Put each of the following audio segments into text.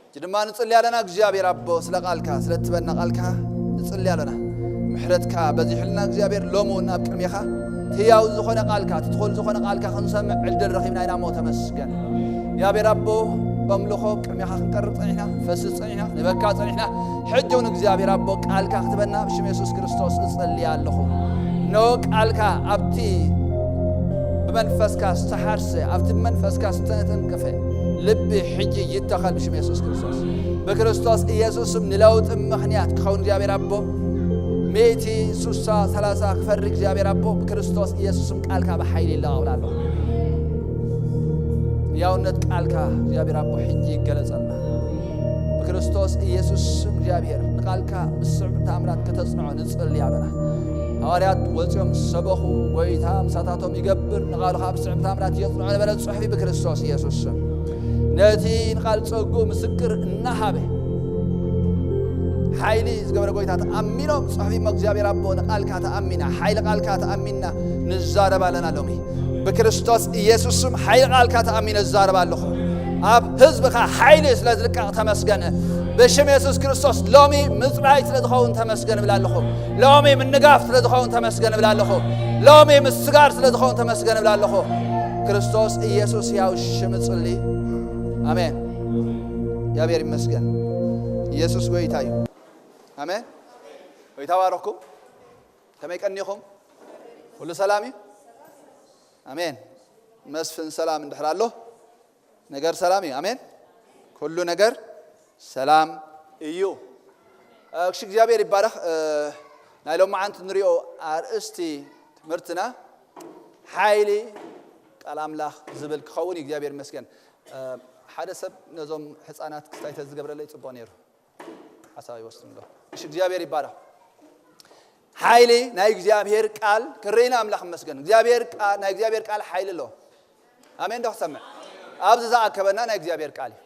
ሕጂ ድማ ንጽሊ ኣለና። እግዚኣብሔር ኣቦ፣ ስለ ቃልካ፣ ስለ እትበና ቃልካ ንጽሊ ኣለና። ምሕረትካ በዚሕልና እግዚኣብሔር፣ ሎሚ እውን ኣብ ቅድሜኻ እቲ ህያው ዝኾነ ቃልካ፣ እቲ ትኹል ዝኾነ ቃልካ ክንሰምዕ ዕድል ረኺብና ኢና እሞ ተመስገን። እግዚኣብሔር ኣቦ፣ በምልኾ ቅድሜኻ ክንቀርብ ጸኒሕና፣ ንፈስስ ጸኒሕና፣ ንበካ ጸኒሕና። ሕጂ እውን እግዚኣብሔር ኣቦ፣ ቃልካ ክትበና ብሽም የሱስ ክርስቶስ እጸሊ ኣለኹ። ኖ ቃልካ ኣብቲ ብመንፈስካ ዝተሓርሰ፣ ኣብቲ ብመንፈስካ ዝተተንከፈ ልቢ ሕጂ ይተኸል ብሽም የሱስ ክርስቶስ። ብክርስቶስ ኢየሱስ ስም ንለውጢ ምኽንያት ክኸውን እግዚኣብሔር ኣቦ፣ ሚእቲ፣ ሱሳ፣ ሰላሳ ክፈሪ እግዚኣብሔር ኣቦ፣ ብክርስቶስ ኢየሱስ ስም ቃልካ ብሓይሊ ይለዋወጥ ኣሎ። ያውነት ቃልካ እግዚኣብሔር ኣቦ ሕጂ ይገለጸልና። ብክርስቶስ ኢየሱስ ስም እግዚኣብሔር ንቃልካ ብስዕብ ተኣምራት ከተጽንዖ ንጽሊ ኣለና። ሃዋርያት ወጺኦም ሰበኹ፣ ጎይታ ምሳታቶም ይገብር፣ ንቃልኻ ብስዕብ ተኣምራት የጽንዖ ነበረ ጽሑፊ ብክርስቶስ ኢየሱስ ስም። ነቲ ንቃል ጸጉ ምስክር እናሃበ ሓይሊ ዝገበረ ጎይታ ተኣሚኖም ጽሑፊ እሞ እግዚኣብሔር ኣቦ ንቃልካ ተኣሚና፣ ሓይሊ ቃልካ ተኣሚና ንዛረብ ኣለና ሎሚ። ብክርስቶስ ኢየሱስ ስም ሓይሊ ቃልካ ተኣሚነ ዝዛረብ ኣለኹ። ኣብ ህዝብኻ ሓይሊ ስለ ዝልቀቕ ተመስገን። ብሽም የሱስ ክርስቶስ ሎሚ ምጽራይ ስለ ዝኸውን ተመስገን እብል ኣለኹ። ሎሚ ምንጋፍ ስለ ዝኸውን ተመስገን እብል ኣለኹ። ሎሚ ምስጋር ስለ ዝኸውን ተመስገን እብል ኣለኹ። ክርስቶስ ኢየሱስ ያው ሽም ጽሊ። ኣሜን። እግዚኣብሔር ይመስገን። ኢየሱስ ጎይታ እዩ። ኣሜን። ጎይታ ባረኩም። ከመይ ቀኒኹም? ኩሉ ሰላም እዩ? ኣሜን። መስፍን ሰላም እንድሕር ኣሎ፣ ነገር ሰላም እዩ። ኣሜን። ኩሉ ነገር ሰላም እዩ። እሺ፣ እግዚኣብሔር ይባረኽ። እ፣ ናይ ሎማዓንቲ ንሪኦ ኣርእስቲ ትምህርትና ሓይሊ ቃል ኣምላኽ ዝብል ክኸውን እዩ። እግዚኣብሔር ይመስገን። እ፣ ሓደ ሰብ ነዞም ህፃናት ክስታይ ተዝገብረለይ ፅቡቕ ነይሩ። ሓሳብ ይወስድን ኣሎ። እሺ፣ እግዚኣብሔር ይባረኽ። ሓይሊ ናይ እግዚኣብሔር ቃል ክርኢና ኣምላኽ ይመስገን። እግዚኣብሔር ቃል፣ ናይ እግዚኣብሔር ቃል ሓይሊ ኣሎ። ኣሜን ዶ ክሰምዕ? ኣብዚ ዝኣከበና ናይ እግዚኣብሔር ቃል እዩ።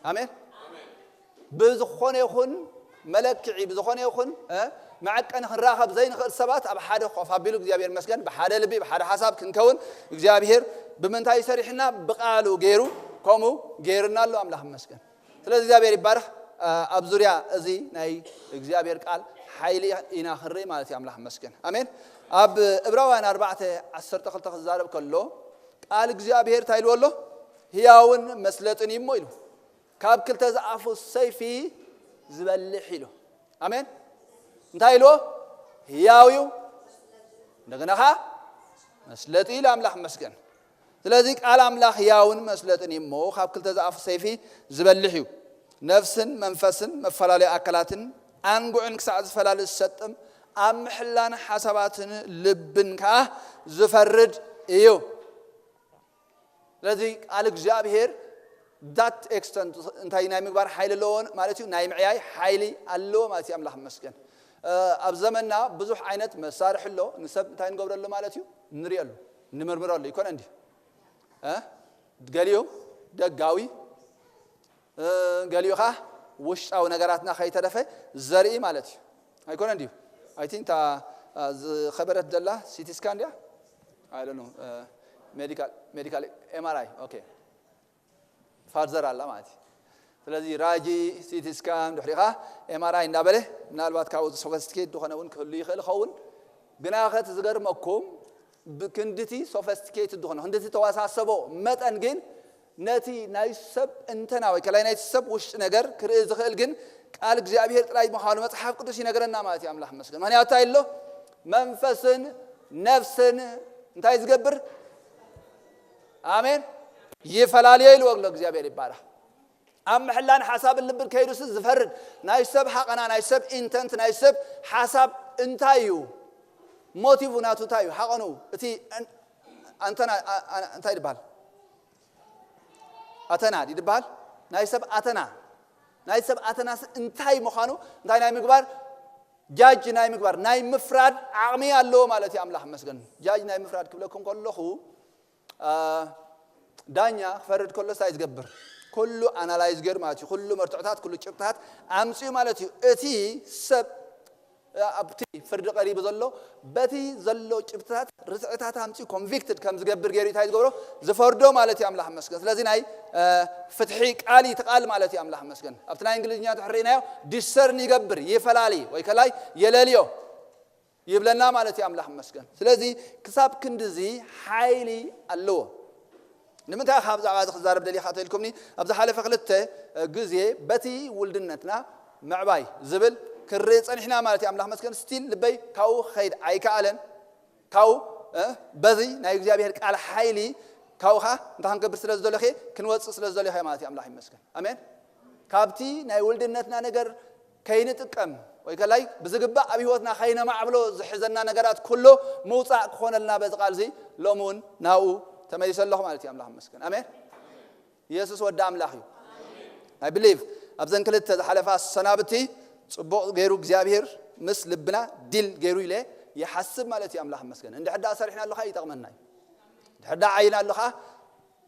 ኣሜን። ብዝኾነ ይኹን መለክዒ፣ ብዝኾነ ይኹን፣ እ፣ መዐቀኒ ክንራኸብ ዘይንኽእል ሰባት ኣብ ሓደ ኮፍ ኣቢሉ እግዚኣብሔር ይመስገን፣ ብሓደ ልቢ፣ ብሓደ ሓሳብ ክንከውን እግዚኣብሔር ብምንታይ ሰሪሕና? ብቃሉ ገይሩ፣ ከምኡ ገይርና ኣሎ። ኣምላኽ ይመስገን። ስለዚ እግዚኣብሔር ይባረኽ። እ፣ ኣብ ዙርያ እዚ ናይ እግዚኣብሔር ቃል ሓይሊ ኢና ክንርኢ ማለት እዩ። ኣምላኽ ይመስገን። ኣሜን። ኣብ ዕብራውያን ኣርባዕተ ዓሰርተ ክልተ ክዛረብ ከሎ ቃል እግዚኣብሔር እንታይ ኢልዎ ኣሎ? ህያውን መስለጥን እዩ እሞ ኢሉ። ካብ ክልተ ዝኣፉ ሰይፊ ዝበልሕ ኢሉ። ኣሜን። እንታይ ኢልዎ? ህያው እዩ። እንደገና ኸዓ መስለጢ ኢሉ። ኣምላኽ ይመስገን። ስለዚ ቃል ኣምላኽ ህያውን መስለጥን እዩ እሞ ካብ ክልተ ዝኣፉ ሰይፊ ዝበልሕ እዩ። ነፍስን መንፈስን መፈላለዩ ኣካላትን ኣንጉዕን ክሳዕ ዝፈላሊ ዝሰጥም፣ ኣብ ምሕላን ሓሳባትን ልብን ከኣ ዝፈርድ እዩ። ስለዚ ቃል እግዚኣብሔር that extent እንታይ ናይ ምግባር ሓይሊ ኣለዎ ማለት እዩ? ናይ ምዕያይ ሓይሊ ኣለዎ ማለት እዩ። ኣምላኽ ይመስገን። እ፣ ኣብ ዘመንና ብዙሕ ዓይነት መሳርሒ ኣሎ። ንሰብ እንታይ ንገብረሉ ማለት እዩ? ንሪእሉ፣ ንምርምረሉ። ይኮነ እንዲ? እ? ገሊኡ ደጋዊ፣ እ፣ ገሊኡ ኸዓ ውሽጣዊ ነገራትና ከይተረፈ ዘርኢ ማለት እዩ። ኣይኮነን ድዩ? I think እታ፣ እ፣ ዝኸበረት ዘላ ሲቲ ስካን ድያ? I don't know። እ፣ ሜዲካል፣ ሜዲካል ኤም ኣር ኣይ፣ ኦኬ። ፋርዘር ኣላ ማለት እዩ። ስለዚ ራጂ፣ ሲቲ ስካን፣ ድሕሪኻ ኤም ኣር ኣይ እንዳበለ፣ ምናልባት ካብኡ ሶፈስቲኬት ዝኾነ እውን ክህሉ ይኽእል ይኸውን። ግና ኸቲ ዝገርመኩም፣ ብክንድቲ ሶፈስቲኬት ዝኾነ፣ ክንድቲ ተወሳሰቦ መጠን ግን ነቲ ናይ ሰብ እንተና ወይ ከላይ ናይ ሰብ ውሽጢ ነገር ክርኢ ዝኽእል ግን ቃል እግዚኣብሔር ጥራይ ምዃኑ መጽሓፍ ቅዱስ ይነግረና ማለት እዩ። ኣምላኽ ይመስገን። ምኽንያቱ እንታይ ኣሎ? መንፈስን ነፍስን እንታይ ዝገብር? ኣሜን። ይፈላልዮ ኢልዎ ኣሎ። እግዚኣብሔር ይባረኽ። ኣብ ምሕላን ሓሳብን ልብን ከይዱስ ዝፈርድ ናይ ሰብ ሃቐና፣ ናይ ሰብ ኢንተንት፣ ናይ ሰብ ሓሳብ እንታይ እዩ? ሞቲቭ ናቱ እንታይ እዩ? ሃቐኑ፣ እቲ ኣን-፣ ኣንተና፣ ኣ-፣ ኣ-፣ እንታይ ይበሃል? ኣተና ድዩ ዝበሃል? ናይ ሰብ ኣተና፣ ናይ ሰብ ኣተናስ እንታይ ምዃኑ፣ እንታይ ናይ ምግባር፣ ጃጅ ናይ ምግባር፣ ናይ ምፍራድ ዓቕሚ ኣለዎ ማለት እዩ። ኣምላኽ ይመስገን። ጃጅ ናይ ምፍራድ ክብለኩም ከለኹ፣ አ፣ ዳኛ ክፈርድ ከሎ እንታይ ዝገብር? ኩሉ ኣናላይዝ ገይሩ ማለት እዩ። ኩሉ መርትዖታት፣ ኩሉ ጭብጥታት ኣምፅኡ ማለት እዩ። እቲ ሰብ ኣብቲ ፍርዲ ቀሪቡ ዘሎ በቲ ዘሎ ጭብጥታት ርትዕታት ኣምፂኡ ኮንቪክትድ ከም ዝገብር ገይሩ እንታይ ዝገብሮ ዝፈርዶ ማለት እዩ ኣምላኽ መስገን። ስለዚ ናይ ፍትሒ ቃል እዩ እቲ ቃል ማለት እዩ ኣምላኽ መስገን። ኣብቲ ናይ እንግሊዝኛ ተሕሪእናዮ ዲሰርን ይገብር ይፈላሊ ወይ ከላይ የለልዮ ይብለና ማለት እዩ ኣምላኽ መስገን። ስለዚ ክሳብ ክንድዚ ሓይሊ ኣለዎ። ንምንታይ ካብ ብዛዕባ እዚ ክዛረብ ደሊኻ ተልኩምኒ? ኣብ ዝሓለፈ ክልተ ግዜ በቲ ውልድነትና ምዕባይ ዝብል ክርኢ ጸኒሕና ማለት እዩ ኣምላኽ መስገን። ስቲል ልበይ ካብኡ ክኸይድ ኣይከኣለን። ካብኡ በዚ ናይ እግዚኣብሔር ቃል ሓይሊ ካብኡ ኸዓ እንታይ ክንገብር ስለ ዝደለኹ ክንወፅእ ስለ ዝደለኹ ማለት እዩ ኣምላኽ ይመስገን። ኣሜን። ካብቲ ናይ ውልድነትና ነገር ከይንጥቀም ወይ ከላይ ብዝግባእ ኣብ ህይወትና ከይነማዕብሎ ዝሕዘና ነገራት ኩሉ ምውፃእ ክኾነልና በዚ ቃል እዚ ሎሚ እውን ናብኡ ተመሊሰ ኣለኹ ማለት እዩ ኣምላኽ ይመስገን። ኣሜን። ኢየሱስ ወዲ ኣምላኽ እዩ። I believe ኣብዘን ክልተ ዝሓለፋ ሰናብቲ ፅቡቕ ገይሩ እግዚኣብሔር ምስ ልብና ዲል ገይሩ ኢለ ይሓስብ ማለት እዩ ኣምላኽ ይመስገን። እንድሕር ደኣ ሰሪሕና ኣለኻ ይጠቕመና እዩ። እንድሕር ደኣ ዓይና ኣለኻ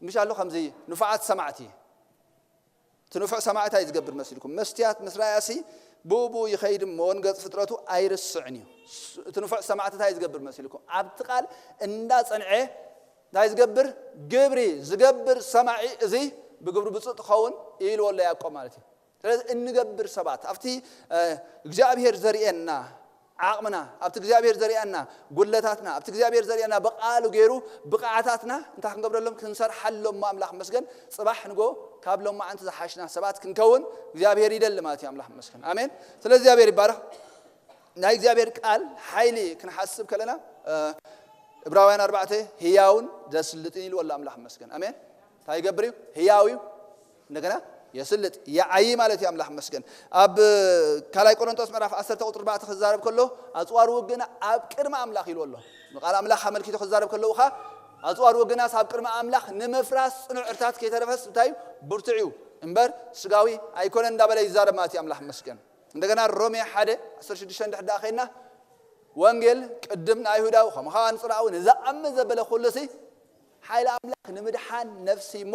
ምሽ ኣሎ ከምዚ ንፉዓት ሰማዕቲ እቲ ንፉዕ ሰማዕቲ እንታይ ዝገብር መሲልኩም? መስትያት ምስ ረኣያሲ ብኡ ብኡ ይኸይድ እሞ ንገጽ ፍጥረቱ ኣይርስዕን እዩ። እቲ ንፉዕ ሰማዕቲ እንታይ ዝገብር መሲልኩም? ኣብቲ ቃል እንዳጸንዐ እንታይ ዝገብር? ግብሪ ዝገብር ሰማዒ እዚ ብግብሩ ብፁዕ ትኸውን ኢልዎ ኣሎ ያዕቆብ ማለት እዩ። ስለዚ እንገብር ሰባት ኣብቲ እግዚኣብሔር ዘርእየና ዓቕምና ኣብቲ እግዚኣብሔር ዘርእየና ጉድለታትና ኣብቲ እግዚኣብሔር ዘርእየና ብቃሉ ገይሩ ብቕዓታትና እንታይ ክንገብረሎም ክንሰርሓሎም ኣምላኽ መስገን ጽባሕ ንጎ ካብ ሎማዓንቲ ዝሓሽና ሰባት ክንከውን እግዚኣብሔር ይደሊ ማለት እዩ ኣምላኽ መስገን። ኣሜን። ስለ እግዚኣብሔር ይባረኽ። ናይ እግዚኣብሔር ቃል ሓይሊ ክንሓስብ ከለና እብራውያን ኣርባዕተ ህያውን ዘስልጥን ኢልዎ ኣሎ ኣምላኽ መስገን። ኣሜን። እንታይ ይገብር እዩ? ህያው እዩ። እንደገና የስልጥ የዓይ ማለት እዩ ኣምላኽ መስገን። ኣብ ካልኣይ ቆሮንቶስ ምዕራፍ ዓሰርተ ቁጥሪ ኣርባዕተ ክዛረብ ከሎ ኣፅዋር ውግእና ኣብ ቅድሚ ኣምላኽ ኢልዎ ኣሎ። ንቃል ኣምላኽ ኣመልኪቱ ክዛረብ ከለዉ ኸዓ ኣፅዋር ውግእናስ ኣብ ቅድሚ ኣምላኽ ንምፍራስ ፅኑዕ ዕርታት ከይተረፈስ እንታይ እዩ? ብርቱዕ እዩ እምበር ስጋዊ ኣይኮነን እንዳበለ ይዛረብ ማለት እዩ ኣምላኽ መስገን። እንደገና ሮሜ ሓደ ዓሰርተ ሽዱሽተ እንድሕር ደኣ ኸይድና ወንጌል ቅድም ንኣይሁዳዊ ከምኡ ኸዓ ንፅርኣዊ ንዝኣምን ዘበለ ኩሉ ሲ ሓይሊ ኣምላኽ ንምድሓን ነፍሲ እሞ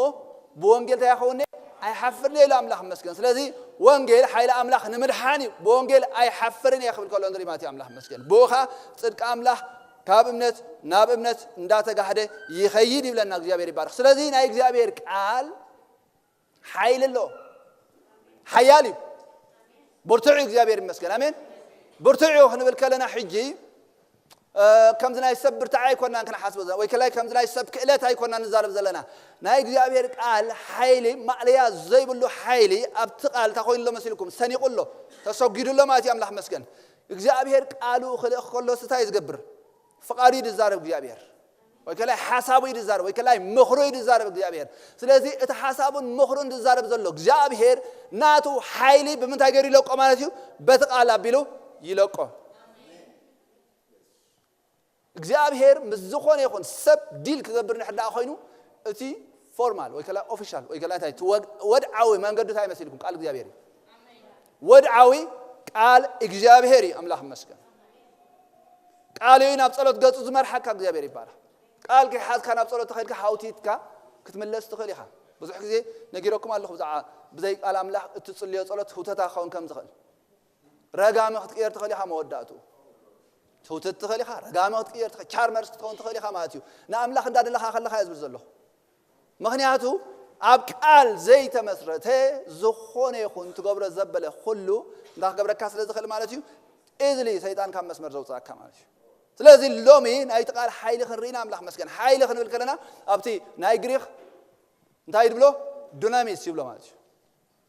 ብወንጌል እንታይ ይኸውን? ኣይሓፍርን ኢሉ ኣምላኽ መስገን። ስለዚ ወንጌል ሓይሊ ኣምላኽ ንምድሓን እዩ። ብወንጌል ኣይሓፍርን እየ ክብል ከሎ ንርኢ ማለት እዩ ኣምላኽ መስገን። ብኡ ኸዓ ጽድቂ ኣምላኽ ካብ እምነት ናብ እምነት እንዳተጋህደ ይኸይድ ይብለና እግዚኣብሔር ይባረኽ። ስለዚ ናይ እግዚኣብሔር ቃል ሓይሊ ኣሎ። ሓያል እዩ። ብርቱዕ እዩ እግዚኣብሔር ይመስገን። ኣሜን። ብርቱዕ እዩ ክንብል ከለና ሕጂ ከምዚ ናይ ሰብ ብርታዕ ኣይኮናን ክንሓስቦ ዘለና ወይ ከላይ ከምዚ ናይ ሰብ ክእለት ኣይኮናን ንዛረብ ዘለና። ናይ እግዚኣብሔር ቃል ሓይሊ ማዕለያ ዘይብሉ ሓይሊ ኣብቲ ቃል እንታይ ኮይኑ ኣሎ መሲልኩም? ሰኒቑ ኣሎ፣ ተሰጒዱ ኣሎ ማለት እዩ። ኣምላኽ መስገን። እግዚኣብሔር ቃሉ ክልእኽ ከሎ እንታይ እዩ ዝገብር? ፍቓዱ እዩ ዝዛረብ እግዚኣብሔር። ወይ ከላይ ሓሳቡ እዩ ዝዛረብ ወይ ከላይ ምኽሩ እዩ ዝዛረብ እግዚኣብሔር። ስለዚ እቲ ሓሳቡን ምኽሩን ዝዛረብ ዘሎ እግዚኣብሔር ናቱ ሓይሊ ብምንታይ ገይሩ ይለቆ ማለት እዩ? በቲ ቃል ኣቢሉ ይለቆ። እግዚኣብሔር ምስ ዝኾነ ይኹን ሰብ ዲል ክገብር ንሕዳኣ ኮይኑ እቲ ፎርማል ወይ ከላ ኦፊሻል ወይ ከላ እንታይ እቲ ወግ- ወድዓዊ መንገዱ እንታይ መሲልኩም? ቃል እግዚኣብሔር እዩ። ወድዓዊ ቃል እግዚኣብሔር እዩ። ኣምላኽ ይመስገን። ቃል እዩ ናብ ጸሎት ገጹ ዝመርሓካ። እግዚኣብሔር ይባረኽ። ቃል ከይሓዝካ ናብ ጸሎት ተኸድካ ሃውቲትካ ክትምለስ ትኽእል ኢኻ። ብዙሕ ግዜ ነጊረኩም ኣለኹ ብዛዕባ ብዘይ ቃል ኣምላኽ እትጽልዮ ጸሎት ህውተታ ክኸውን ከም ዝኽእል። ረጋሚ ክትቅየር ትኽእል ኢኻ። መወዳእቱ ትውትት ትኽእል ኢኻ። ረጋሚ ክትቅየር ትኽእል ቻርመርስ ክትኸውን ትኽእል ኢኻ ማለት እዩ። ንኣምላኽ እንዳደለኻ ከለኻ እየ ዝብል ዘለኹ። ምኽንያቱ ኣብ ቃል ዘይተመስረተ ዝኾነ ይኹን ትገብሮ ዘበለ ኩሉ እንታይ ክገብረካ ስለ ዝኽእል ማለት እዩ። ኢዝሊ ሰይጣን ካብ መስመር ዘውፅኣካ ማለት እዩ። ስለዚ ሎሚ ናይቲ ቃል ሓይሊ ክንርኢና ኣምላኽ መስገን። ሓይሊ ክንብል ከለና ኣብቲ ናይ ግሪክ እንታይ ድብሎ? ዱናሚስ ይብሎ ማለት እዩ።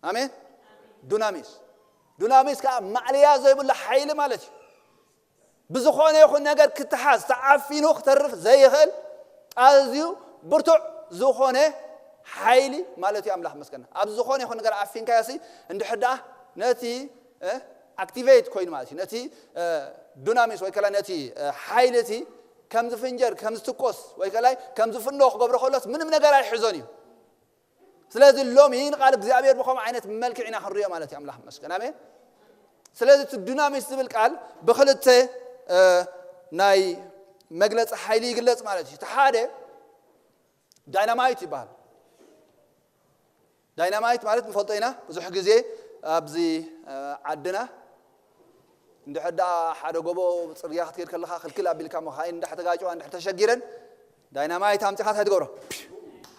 ኣሜን። ዱናሚስ ዱናሚስ ከዓ ማዕለያ ዘይብሉ ሓይሊ ማለት እዩ። ብዝኾነ ይኹን ነገር ክትሓዝ ተዓፊኑ ክተርፍ ዘይኽእል ኣዝዩ ብርቱዕ ዝኾነ ሓይሊ ማለት እዩ። ኣምላኽ መስገን። ኣብ ዝኾነ ይኹን ነገር ዓፊንካዮ ሲ እንድሕር ደኣ ነቲ ኣክቲቬት ኮይኑ ማለት እዩ። ነቲ ዱናሚስ ወይ ከላ ነቲ ሓይሊ እቲ ከም ዝፍንጀር ከም ዝትኮስ ወይ ከላይ ከም ዝፍኖ ክገብሮ ከሎስ ምንም ነገር ኣይሕዞን እዩ። ስለዚ ሎሚ ንቃል እግዚኣብሔር ብኸምኡ ዓይነት መልክዕ ኢና ክንሪኦ ማለት እዩ። ኣምላኽ መስገን። ኣሜን። ስለዚ እቲ ዱናሚስ ዝብል ቃል ብክልተ ናይ መግለፂ ሓይሊ ይግለፅ ማለት እዩ። እቲ ሓደ ዳይናማይት ይበሃል። ዳይናማይት ማለት ንፈልጦ ኢና። ብዙሕ ግዜ ኣብዚ ዓድና እንድሕር ደኣ ሓደ ጎቦ ጽርግያ ክትከይድ ከለኻ ክልክል ኣቢልካ መኻይን እንድሕር ተጋጭዋ፣ እንድሕር ተሸጊረን፣ ዳይናማይት ኣምጺኻ እንታይ ትገብሮ?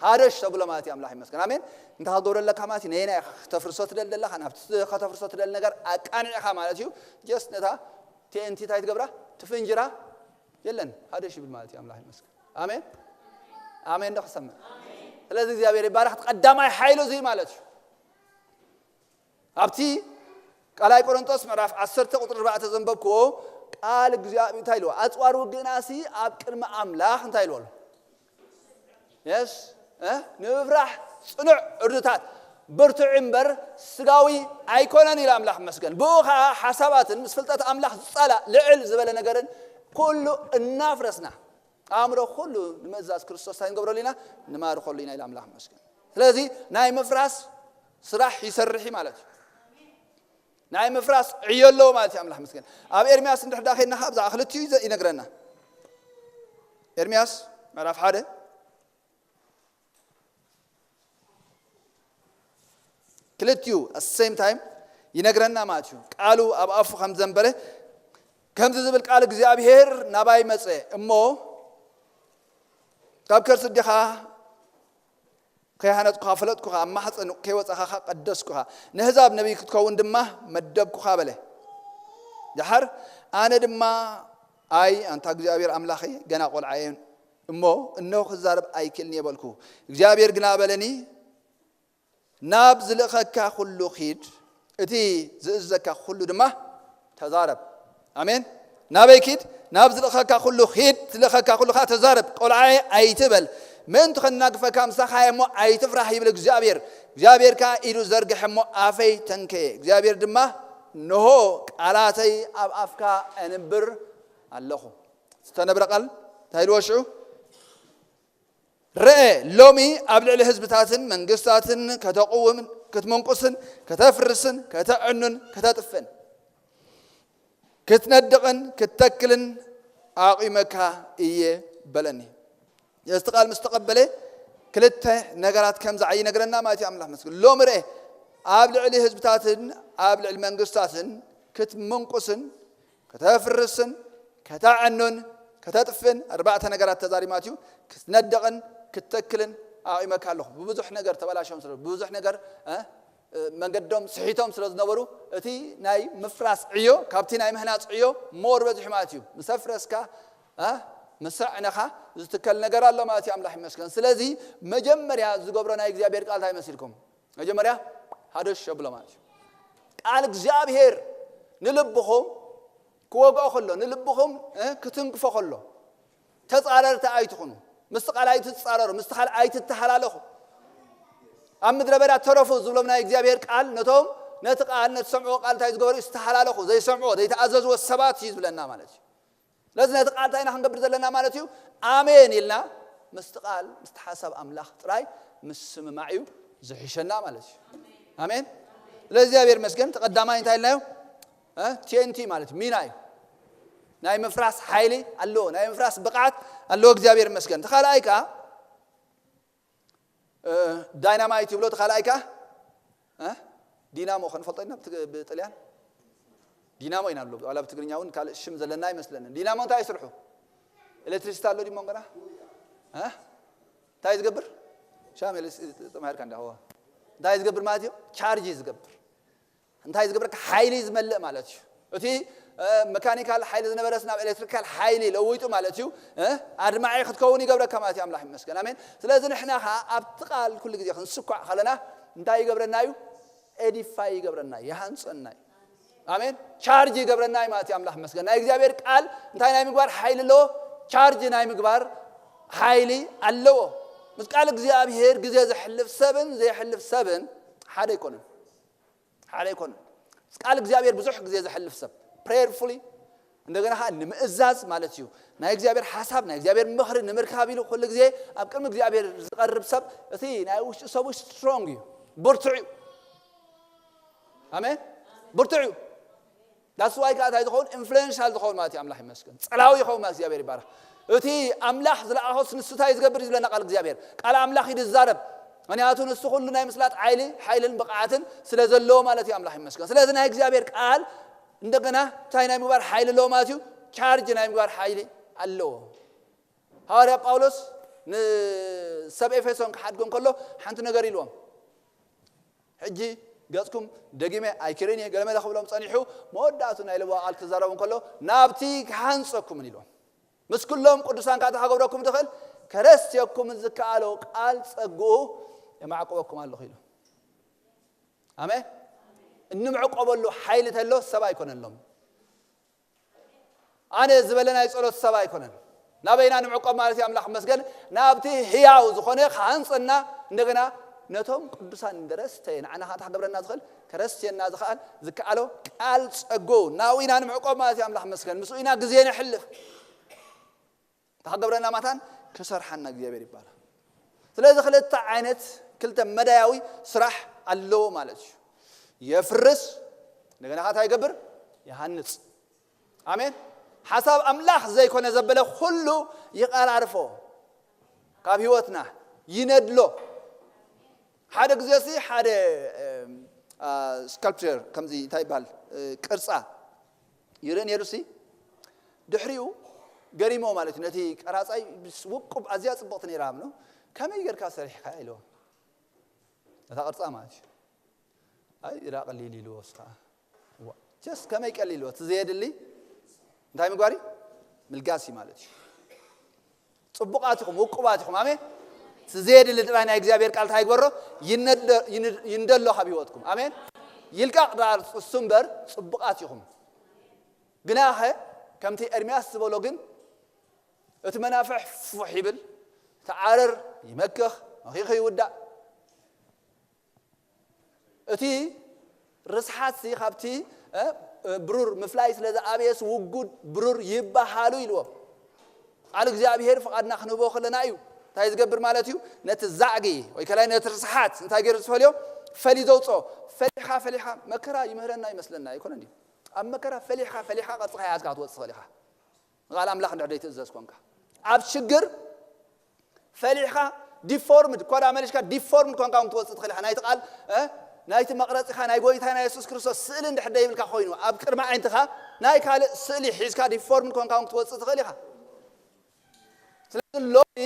ሃደሽ ተብሎ ማለት እዩ። ኣምላኽ ይመስገን። ኣሜን። እንታይ ክትገብረለካ ማለት እዩ? ነየናይ ኢኻ ከተፍርሶ ትደሊ ዘለኻ? ናብቲ ከተፍርሶ ትደሊ ነገር ኣቃኒዕኻ ማለት እዩ። ጀስት ነታ ቲ ኤን ቲ እንታይ ትገብራ? ትፍንጅራ። የለን። ሃደሽ ይብል ማለት እዩ። ኣምላኽ ይመስገን። ኣሜን። ኣሜን ዶ ክሰምዕ? ስለዚ እግዚኣብሔር ይባረኽ። ቀዳማይ ሓይሉ እዚ ማለት እዩ። ኣብቲ ካልኣይ ቆሮንቶስ ምዕራፍ ዓሰርተ ቁጽሪ ኣርባዕተ ዘንበብክዎ ቃል እግዚኣብሔር እንታይ ኢልዎ? ኣጽዋር ውግእናሲ ኣብ ቅድሚ ኣምላኽ እንታይ ኢልዎ ኣሎ? የስ፣ እ? ንምፍራሕ ጽኑዕ ዕርድታት ብርቱዕ እምበር ስጋዊ ኣይኮነን ኢሉ ኣምላኽ መስገን። ብኡ ኸዓ ሓሳባትን ምስ ፍልጠት ኣምላኽ ዝጻላእ ልዕል ዝበለ ነገርን ኩሉ እናፍረስና ኣእምሮ ኩሉ ንምእዛዝ ክርስቶስ እንታይ ንገብረሉ ኢና? ንማርኸሉ ኢና ኢሉ ኣምላኽ መስገን። ስለዚ ናይ ምፍራስ ስራሕ ይሰርሕ እዩ ማለት እዩ። ናይ ምፍራስ ዕዮ ኣለዎ ማለት እዩ። ኣምላኽ መስገን። ኣብ ኤርምያስ እንድሕር ዳ ኸድና ኸዓ ብዛዕባ ክልቲኡ ይዘ- ይነግረና። ኤርምያስ ምዕራፍ ሓደ ክልቲኡ at same time ይነግረና ማለት እዩ። ቃሉ ኣብ ኣፉ ከም ዘንበረ ከምዚ ዝብል ቃል እግዚኣብሔር ናባይ መጸ እሞ ካብ ከርሲ ኣዴኻ ከይሃነጽኩኻ ፈለጥኩኻ፣ ኣብ ማሕፀን ከይወጻኻ ኸዓ ቀደስኩኻ፣ ንህዛብ ነቢይ ክትከውን ድማ መደብኩኻ በለ። ደሓር ኣነ ድማ ኣይ ኣንታ እግዚኣብሔር ኣምላኸይ ገና ቆልዓ እየ እሞ እነሆ ክዛረብ ኣይክእልን እየ በልኩ። እግዚኣብሔር ግና በለኒ ናብ ዝልእኸካ ኩሉ ኺድ፣ እቲ ዝእዘካ ኩሉ ድማ ተዛረብ። ኣሜን። ናበይ ኪድ? ናብ ዝልእኸካ ኩሉ ኺድ፣ ዝልእኸካ ኩሉ ኸዓ ተዛረብ። ቆልዓየ ኣይትበል፣ ምእንቲ ኸናግፈካ ምሳኻ እየ እሞ ኣይትፍራህ ይብል እግዚኣብሔር። እግዚኣብሔር ከኣ ኢዱ ዘርግሐ እሞ ኣፈይ ተንከየ። እግዚኣብሔር ድማ እንሆ ቃላተይ ኣብ ኣፍካ ኣንብር ኣለኹ። ዝተነብረ ቃል እንታይ ኢልዎ ሽዑ? ርአ፣ ሎሚ ኣብ ልዕሊ ህዝብታትን መንግስታትን ከተቕውምን ክትምንቁስን ከተፍርስን ከተዕኑን ከተጥፍእን ክትነድቕን ክትተክልን ኣቑመካ እየ በለኒ። እዚ ቃል ምስ ተቐበለ ክልተ ነገራት ከም ዝዓይ ይነግረና ማለት እዩ። ኣምላኽ መስገን ሎሚ ርአ ኣብ ልዕሊ ህዝብታትን ኣብ ልዕሊ መንግስታትን ክትምንቁስን ከተፍርስን ከተዕኑን ከተጥፍእን ኣርባዕተ ነገራት ተዛሪማት እዩ። ክትነድቕን ክትተክልን ኣቑመካ ኣለኹ። ብብዙሕ ነገር ተበላሽዮም ስለ ብብዙሕ ነገር እ፣ እ፣ መንገዶም ስሒቶም ስለ ዝነበሩ እቲ ናይ ምፍራስ ዕዮ ካብቲ ናይ ምህናፅ ዕዮ ሞር በዚሑ ማለት እዩ። ምስ ኣፍረስካ እ፣ ምስ ኣዕነኻ ዝትከል ነገር ኣሎ ማለት እዩ። ኣምላኽ ይመስገን። ስለዚ መጀመርያ ዝገብሮ ናይ እግዚኣብሔር ቃል እንታይ መሲልኩም? መጀመርያ ሃደሽ ኣብሎ ማለት እዩ። ቃል እግዚኣብሔር ንልብኹም ክወግኦ ከሎ፣ ንልብኹም እ፣ ክትንክፎ ከሎ ተጻረርቲ ኣይትኹኑ። ምስቲ ቃል ኣይትጻረሩ፣ ምስቲ ቃል ኣይትተሃላለኹ። ኣብ ምድረ በዳ ተረፉ ዝብሎም ናይ እግዚኣብሔር ቃል ነቶም ነቲ ቃል ነቲ ሰምዕዎ ቃል እንታይ ዝገበሩ ዝተሃላለኹ ዘይሰምዕዎ ዘይተኣዘዝዎ ሰባት እዩ ዝብለና ማለት እዩ። ስለዚ ነቲ ቃል እንታይ ኢና ክንገብር ዘለና ማለት እዩ? ኣሜን ኢልና ምስቲ ቃል ምስቲ ሓሳብ ኣምላኽ ጥራይ ምስምማዕ እዩ ዝሕሸና ማለት እዩ። ኣሜን። ስለዚ እግዚኣብሔር መስገን ተቐዳማይ እንታይ ኢልናዮ? እ? ቲ ኤን ቲ ማለት ሚና እዩ። ናይ ምፍራስ ሓይሊ ኣለዎ፣ ናይ ምፍራስ ብቕዓት ኣለዎ። እግዚኣብሔር መስገን። ተኻልኣይ ከዓ እ፣ ዳይናማይት ይብሎ። ተኻልኣይ ከዓ እ? ዲናሞ ከንፈልጦ ኢና ብትግ- ብጥልያን ዲናሞ ኢና ንብሎ። ዋላ ብትግርኛ እውን ካልእ ሽም ዘለና ኣይመስለንን። ዲናሞ እንታይ ይስርሑ? ኤሌክትሪሲቲ ኣሎ ዲሞ ገና እ? እንታይ ዝገብር? ሻም ኤሌክትሪሲቲ ተማሂርካ እንዳ ዋ እንታይ ዝገብር ማለት እዩ? ቻርጅ እዩ ዝገብር። እንታይ ዝገብረካ? ሓይሊ ዝመልእ ማለት እዩ። እቲ እ፣ መካኒካል ሓይሊ ዝነበረስ ናብ ኤሌክትሪካል ሓይሊ ለዊጡ ማለት እዩ። እ፣ ኣድማዒ ክትከውን ይገብረካ ማለት እዩ። ኣምላኽ ይመስገን። ኣሜን። ስለዚ ንሕና ኸዓ ኣብቲ ቃል ኩሉ ግዜ ክንስኳዕ ከለና እንታይ ይገብረና እዩ? ኤዲፋይ ይገብረና እዩ፣ ይሃንፀና እዩ። ኣሜን። ቻርጅ ይገብረና እዩ ማለት እዩ። ኣምላኽ ይመስገን። ናይ እግዚኣብሔር ቃል እንታይ ናይ ምግባር ሓይሊ ኣለዎ? ቻርጅ ናይ ምግባር ሓይሊ ኣለዎ። ምስ ቃል እግዚኣብሔር ግዜ ዘሕልፍ ሰብን ዘየሕልፍ ሰብን ሓደ ኣይኮነን። ሓደ ኣይኮነን። ቃል እግዚኣብሔር ብዙሕ ግዜ ዘሕልፍ ሰብ ፕሬየርፉሊ እንደገና ከዓ ንምእዛዝ ማለት እዩ። ናይ እግዚኣብሔር ሓሳብ ናይ እግዚኣብሔር ምኽሪ ንምርካብ ኢሉ ኩሉ ግዜ ኣብ ቅድሚ እግዚኣብሔር ዝቐርብ ሰብ እቲ ናይ ውሽጢ ሰቡ ስትሮንግ እዩ፣ ብርቱዕ እዩ። ኣሜን። ብርቱዕ እዩ። ዳስዋይ ከዓ እንታይ ዝኸውን? ኢንፍሉዌንሻል ዝኸውን ማለት እዩ። ኣምላኽ ይመስገን። ጸላዊ ይኸውን ማለት እግዚኣብሔር ይባረኽ። እቲ ኣምላኽ ዝለኣኾስ ንሱ እንታይ ዝገብር እዩ ዝብለና ቃል እግዚኣብሔር። ቃል ኣምላኽ እዩ ዝዛረብ። ምክንያቱ ንሱ ኩሉ ናይ ምስላጥ ሓይሊ ሓይልን ብቕዓትን ስለ ዘለዎ ማለት እዩ። ኣምላኽ ይመስገን። ስለዚ ናይ እግዚኣብሔር ቃል እንደገና እንታይ ናይ ምግባር ሓይሊ ኣለዎ ማለት እዩ? ቻርጅ ናይ ምግባር ሓይሊ ኣለዎ። ሃዋርያ ጳውሎስ ንሰብ ኤፌሶን ክሓድጎ እንከሎ ሓንቲ ነገር ኢልዎም። ሕጂ ገጽኩም ደጊመ ኣይክርን እየ ገለመለ ክብሎም ጸኒሑ፣ መወዳእቱ ናይ ልቦ ቃል ክዛረቡ እንከሎ ናብቲ ክሃንጸኩምን ኢልዎም። ምስ ኩሎም ቅዱሳን ካታ ክገብረኩም ትኽእል ከረስትየኩም ዝከኣሎ ቃል ጸግኡ የማዕቆበኩም ኣለኹ ኢሉ። ኣሜን። እንምዕቆበሉ ሓይሊ ተሎ ሰብ ኣይኮነሎም። ኣነ ዝበለ ናይ ጸሎት ሰብ ኣይኮነን። ናበይና ንምዕቆብ ማለት እዩ ኣምላኽ መስገን ናብቲ ህያው ዝኾነ ክሃንጸና፣ እንደገና ነቶም ቅዱሳን ደረስተ ንዓና ካታ ክገብረና ዝኽእል ከረስትየና ዝኽኣል ዝከኣሎ ቃል ጸግኡ ናብኡ ኢና ንምዕቆብ ማለት እዩ ኣምላኽ መስገን ምስኡ ኢና ግዜ ነሕልፍ። እንታይ ክገብረና ማታን ክሰርሓና እግዚኣብሔር ይባላል። ስለዚ ክልተ ዓይነት ክልተ መዳያዊ ስራሕ ኣለዎ ማለት እዩ። የፍርስ፣ እንደገና ካታ ይገብር፣ ይሃንጽ። ኣሜን። ሓሳብ ኣምላኽ ዘይኮነ ዘበለ ኩሉ ይቐራርፎ፣ ካብ ህይወትና ይነድሎ። ሓደ ግዜ ሲ ሓደ ስካልፕቸር ከምዚ እንታይ ይበሃል ቅርፃ ይርኢ ነይሩ ሲ ድሕሪኡ ገሪሞ ማለት እዩ ነቲ ቀራፃይ ውቁብ ኣዝያ ፅብቕቲ ነይራ ምኖ ከመይ ጌርካ ሰሪሕካ ኢልዎ ነታ ቅርፃ ማለት እዩ። ኣይ ኢራ ቀሊል ኢልዎ ስካ ጀስ ከመይ ቀሊል ኢልዎ እቲ ዘየድሊ እንታይ ምግባር እዩ ምልጋስ እዩ ማለት እዩ። ፅቡቃት ኢኹም ውቁባት ኢኹም ኣሜን። እቲ ዘየድሊ ጥራይ ናይ እግዚኣብሔር ቃል እንታይ ይግበሮ ይንደሎ ካብ ህይወትኩም ኣሜን። ይልቃቕ ዳር እሱ እምበር ፅቡቃት ኢኹም። ግናኸ ከምቲ ኤርምያስ ዝበሎ ግን እቲ መናፍሕ ፉሕ ይብል፣ እቲ ዓረር ይመክኽ፣ መኺኺ ይውዳእ። እቲ ርስሓት ሲ ካብቲ ብሩር ምፍላይ ስለ ዝኣበየስ ውጉድ ብሩር ይበሃሉ ኢልዎም። ቃል እግዚኣብሔር ፍቓድና ክንህቦ ከለና እዩ እንታይ ዝገብር ማለት እዩ። ነቲ ዛዕጊ ወይ ከላይ ነቲ ርስሓት እንታይ ገይሩ ዝፈልዮ ፈሊ ዘውፅኦ። ፈሊኻ ፈሊኻ መከራ ይምህረና ይመስለና ኣይኮነ እ ኣብ መከራ ፈሊኻ ፈሊኻ ቅርፅኻ የሃዝካ ክትወፅእ ትኽእል ኢኻ። ንቓል ኣምላኽ እንድሕር ዘይትእዘዝ ኮንካ ኣብ ሽግር ፈሊሕካ ዲፎርምድ ኮዳ መሊሽካ ዲፎርምድ ኮንካ እውን ትወፅእ ትኽእል ኢኻ። ናይቲ ቃል ናይቲ መቕረፂኻ ናይ ጎይታ ናይ የሱስ ክርስቶስ ስእሊ እንድሕር ዘይብልካ ኮይኑ ኣብ ቅድሚ ዓይንትኻ ናይ ካልእ ስእሊ ሒዝካ ዲፎርምድ ኮንካ እውን ክትወፅእ ትኽእል ኢኻ። ስለዚ ሎሚ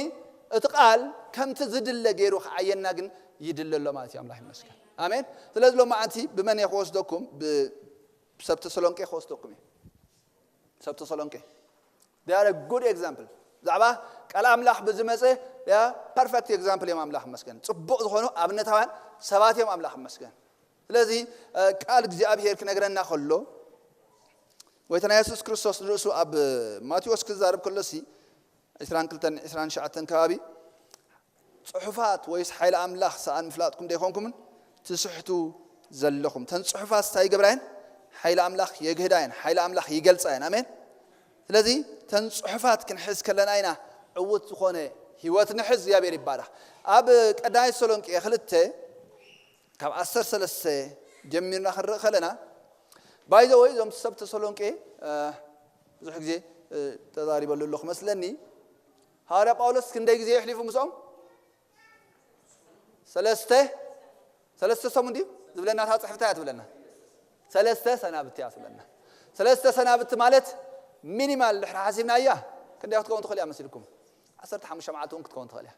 እቲ ቃል ከምቲ ዝድለ ገይሩ ክዓየና ግን ይድለ ኣሎ ማለት እዩ። ኣምላኽ ይመስገን። ኣሜን። ስለዚ ሎሚ ኣንቲ ብመን እየ ክወስደኩም? ብሰብ ተሰሎንቄ ክወስደኩም እየ። ሰብ ተሰሎንቄ they are a good example። ብዛዕባ ቃል ኣምላኽ ብዝመፀ perfect example እዮም። ኣምላኽ መስገን ፅቡቕ ዝኾኑ ኣብነታውያን ሰባት እዮም። ኣምላኽ መስገን። ስለዚ ቃል እግዚኣብሔር ክነግረና ከሎ ወይተ ናይ የሱስ ክርስቶስ ንርእሱ ኣብ ማቴዎስ ክዛረብ ከሎ ሲ ዕስራን ክልተን ዕስራን ትሽዓተን ከባቢ ፅሑፋት ወይስ ሓይሊ ኣምላኽ ሰኣን ምፍላጥኩም ደይኮንኩምን ትስሕቱ ዘለኹም? ተን ፅሑፋት ስታይ ይገብራ እየን ሓይሊ ኣምላኽ የግህዳ እየን ሓይሊ ኣምላኽ ይገልፃ እየን። ኣሜን። ስለዚ ተን ፅሑፋት ክንሕዝ ከለና ኢና ዕውት ዝኾነ ህይወት ንሕዝ እግዚኣብሔር ይባረኽ። ኣብ ቀዳማይ ተሰሎንቄ ክልተ ካብ ዓሰርተ ሰለስተ ጀሚርና ክንርኢ ከለና ባይዘ ወይ እዞም ሰብ ተሰሎንቄ ብዙሕ ግዜ ተዛሪበሉ ኣለኹ መስለኒ። ሃዋርያ ጳውሎስ ክንደይ ግዜ የሕሊፉ ምስኦም? ሰለስተ ሰለስተ ሰሙን ድዩ ዝብለና እታ ፅሕፍታ እያ ትብለና። ሰለስተ ሰናብቲ እያ ትብለና። ሰለስተ ሰናብቲ ማለት ሚኒማል ድሕሪ ሓሲብና እያ ክንደይ ክትከውን ትኽእል እያ መሲልኩም? ዓሰርተ ሓሙሽተ መዓልቲ እውን ክትከውን ትኽእል እያ።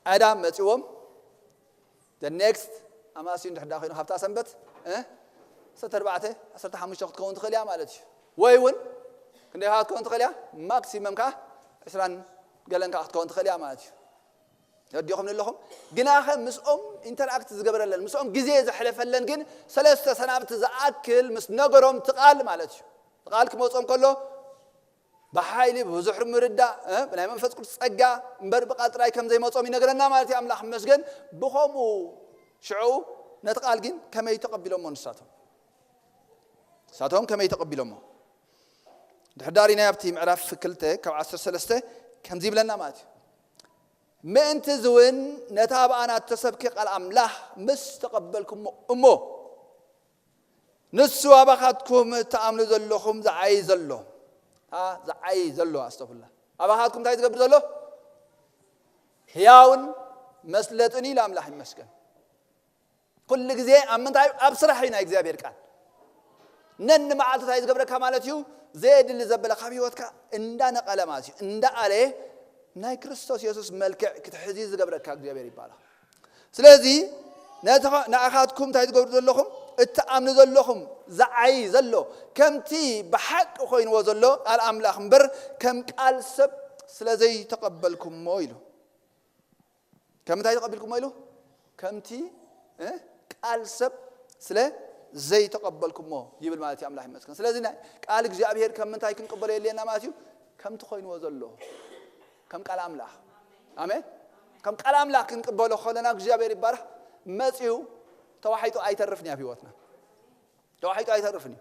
ቀዳም መፂዎም the next ኣማስዩ እንድሕዳ ኮይኑ ካብታ ሰንበት ዓሰርተ ኣርባዕተ ዓሰርተ ሓሙሽተ ክትከውን ትኽእል እያ ማለት እዩ። ወይ እውን ክንደይ ክትከውን ትኽእል እያ? ማክሲመም ከዓ ዕስራን ገለን ከዓ ክትከውን ትኽእል እያ ማለት እዩ። ረዲኹም ኣለኹም። ግናኸ ምስኦም ኢንተራክት ዝገበረለን ምስኦም ግዜ ዘሕለፈለን ግን ሰለስተ ሰናብቲ ዝኣክል ምስ ነገሮም ትቓል ማለት እዩ። ትቓል ክመፆም ከሎ ብሓይሊ ብብዙሕ ምርዳእ ናይ መንፈስ ቅዱስ ጸጋ እምበር ብቃል ጥራይ ከም ዘይመጾም ይነግረና ማለት እዩ። ኣምላኽ ይመስገን። ብኸምኡ ሽዑ ነቲ ቃል ግን ከመይ ተቐቢሎሞ ንሳቶም ንሳቶም ከመይ ተቐቢሎሞ ድሕዳሪ ናይ ኣብቲ ምዕራፍ ክልተ ካብ ዓሰርተ ሰለስተ ከምዚ ይብለና ማለት እዩ። ምእንቲ እዚ እውን ነታ ብኣና እተሰብከ ቃል ኣምላኽ ምስ ተቐበልኩሞ እሞ ንሱ ኣባኻትኩም እትኣምኑ ዘለኹም ዝዓይ ዘሎ ዝዓይ ዘሎ ኣስተፍላ ኣባኻትኩም እንታይ ዝገብር ዘሎ ህያውን መስለጥን ኢሉ ኣምላኽ ይመስገን። ኩሉ ግዜ ኣብ ምንታይ ኣብ ስራሕ እዩ ናይ እግዚኣብሔር ቃል ነኒ መዓልቱ እንታይ ዝገብረካ ማለት እዩ? ዘየድሊ ዘበለ ካብ ህይወትካ እንዳነቐለ ማለት እዩ። እንዳኣለ ናይ ክርስቶስ የሱስ መልክዕ ክትሕዚ ዝገብረካ እግዚኣብሔር ይባላል። ስለዚ ነቲ ንኣኻትኩም እንታይ ትገብሩ ዘለኹም? እትኣምኑ ዘለኹም ዝዓይ ዘሎ ከምቲ ብሓቂ ኮይንዎ ዘሎ ቃል ኣምላኽ እምበር ከም ቃል ሰብ ስለ ዘይተቐበልኩሞ ኢሉ። ከም እንታይ ተቐቢልኩሞ ኢሉ? ከምቲ እ? ቃል ሰብ ስለ ዘይተቐበልኩሞ ይብል ማለት እዩ። ኣምላኽ ይመስገን። ስለዚ ናይ ቃል እግዚኣብሔር ከም ምንታይ ክንቅበሎ የድልየና ማለት እዩ? ከምቲ ኮይንዎ ዘሎ ከም ቃል ኣምላኽ። ኣሜን። ከም ቃል ኣምላኽ ክንቅበሎ ከለና እግዚኣብሔር ይባረኽ። መጺኡ ተዋሒጡ ኣይተርፍን እዩ ኣብ ህይወትና። ተዋሒጡ ኣይተርፍን እዩ።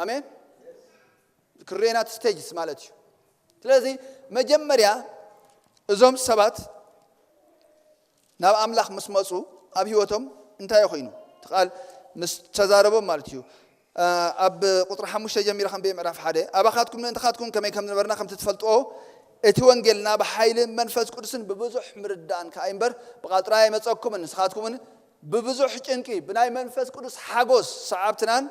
ኣሜን። ክሬናት ስቴጅስ ማለት እዩ። ስለዚ መጀመርያ እዞም ሰባት ናብ ኣምላኽ ምስ መጹ ኣብ ህይወቶም እንታይ ኮይኑ? እቲ ቃል ምስ ተዛረቦም ማለት እዩ። ኣብ ቁጽሪ ሓሙሽተ ጀሚረ ከም ምዕራፍ ሓደ ኣባኻትኩም ምእንትኻትኩም ከመይ ከም ዝነበርና ከምቲ ትፈልጥዎ እቲ ወንጌልና ብሓይሊ መንፈስ ቅዱስን ብብዙሕ ምርዳእን ከኣ እምበር ብቓል ጥራይ ኣይመጸኩምን። ንስኻትኩምን ብብዙሕ ጭንቂ ብናይ መንፈስ ቅዱስ ሓጎስ ሰዓብትናን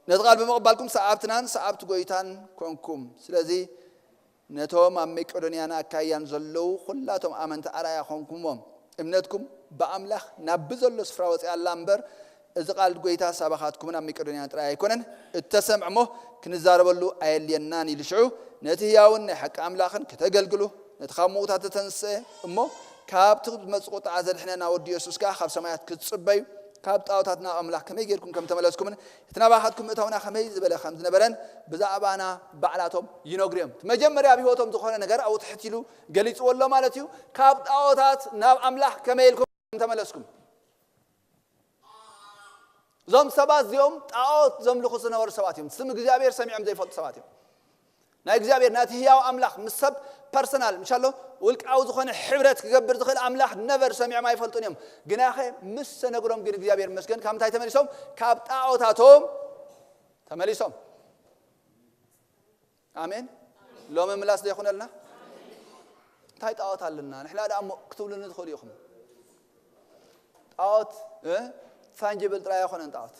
ነቲ ቃል ብምቕባልኩም ሰዓብትናን ሰዓብቲ ጎይታን ኮንኩም። ስለዚ ነቶም ኣብ መቄዶንያን ኣካያን ዘለዉ ኩላቶም ኣመንቲ ኣርኣያ ኮንኩሞም። እምነትኩም ብኣምላኽ ናብ ብዘሎ ስፍራ ወፂኣ ኣላ እምበር እዚ ቃል ጎይታ ሳባኻትኩምን ኣብ መቄዶንያን ጥራይ ኣይኮነን እተሰምዕ እሞ ክንዛረበሉ ኣየድልየናን ኢሉ ሽዑ ነቲ ህያውን ናይ ሓቂ ኣምላኽን ከተገልግሉ ነቲ ካብ ምዉታት ዝተንስአ እሞ ካብቲ ዝመጽእ ቁጥዓ ዘድሕነና ወዲ የሱስ ከኣ ካብ ሰማያት ክትጽበዩ ካብ ጣዖታት ናብ ኣምላኽ ከመይ ጌርኩም ከም ተመለስኩምን እቲ ናባኻትኩም ምእታውና ከመይ ዝበለ ከም ዝነበረን ብዛዕባና ባዕላቶም ይነግሩ እዮም። እቲ መጀመርያ ኣብ ህይወቶም ዝኾነ ነገር ኣብኡ ትሕት ኢሉ ገሊጽዎ ኣሎ ማለት እዩ። ካብ ጣዖታት ናብ ኣምላኽ ከመይ ኢልኩም ተመለስኩም? እዞም ሰባት እዚኦም ጣዖት ዘምልኹ ዝነበሩ ሰባት እዮም። ስም እግዚኣብሔር ሰሚዖም ዘይፈልጡ ሰባት እዮም። ናይ እግዚኣብሔር ናቲ ህያው ኣምላኽ ምስ ሰብ ፐርሰናል ምሻሎ ውልቃዊ ዝኾነ ሕብረት ክገብር ዝኽእል ኣምላኽ ነቨር ሰሚዖም ኣይፈልጡን እዮም። ግናኸ ምስ ተነግሮም ግን እግዚኣብሔር መስገን ካብ ምንታይ ተመሊሶም? ካብ ጣዖታቶም ተመሊሶም። ኣሜን። ሎሚ ምላስ ዘይኮነልና እንታይ ጣዖት ኣለና ንሕና ደኣ እሞ ክትብሉኒ ትኽእሉ ኢኹም። ጣዖት እ? ታንጅብል ጥራይ ኣይኮነን ጣዖት።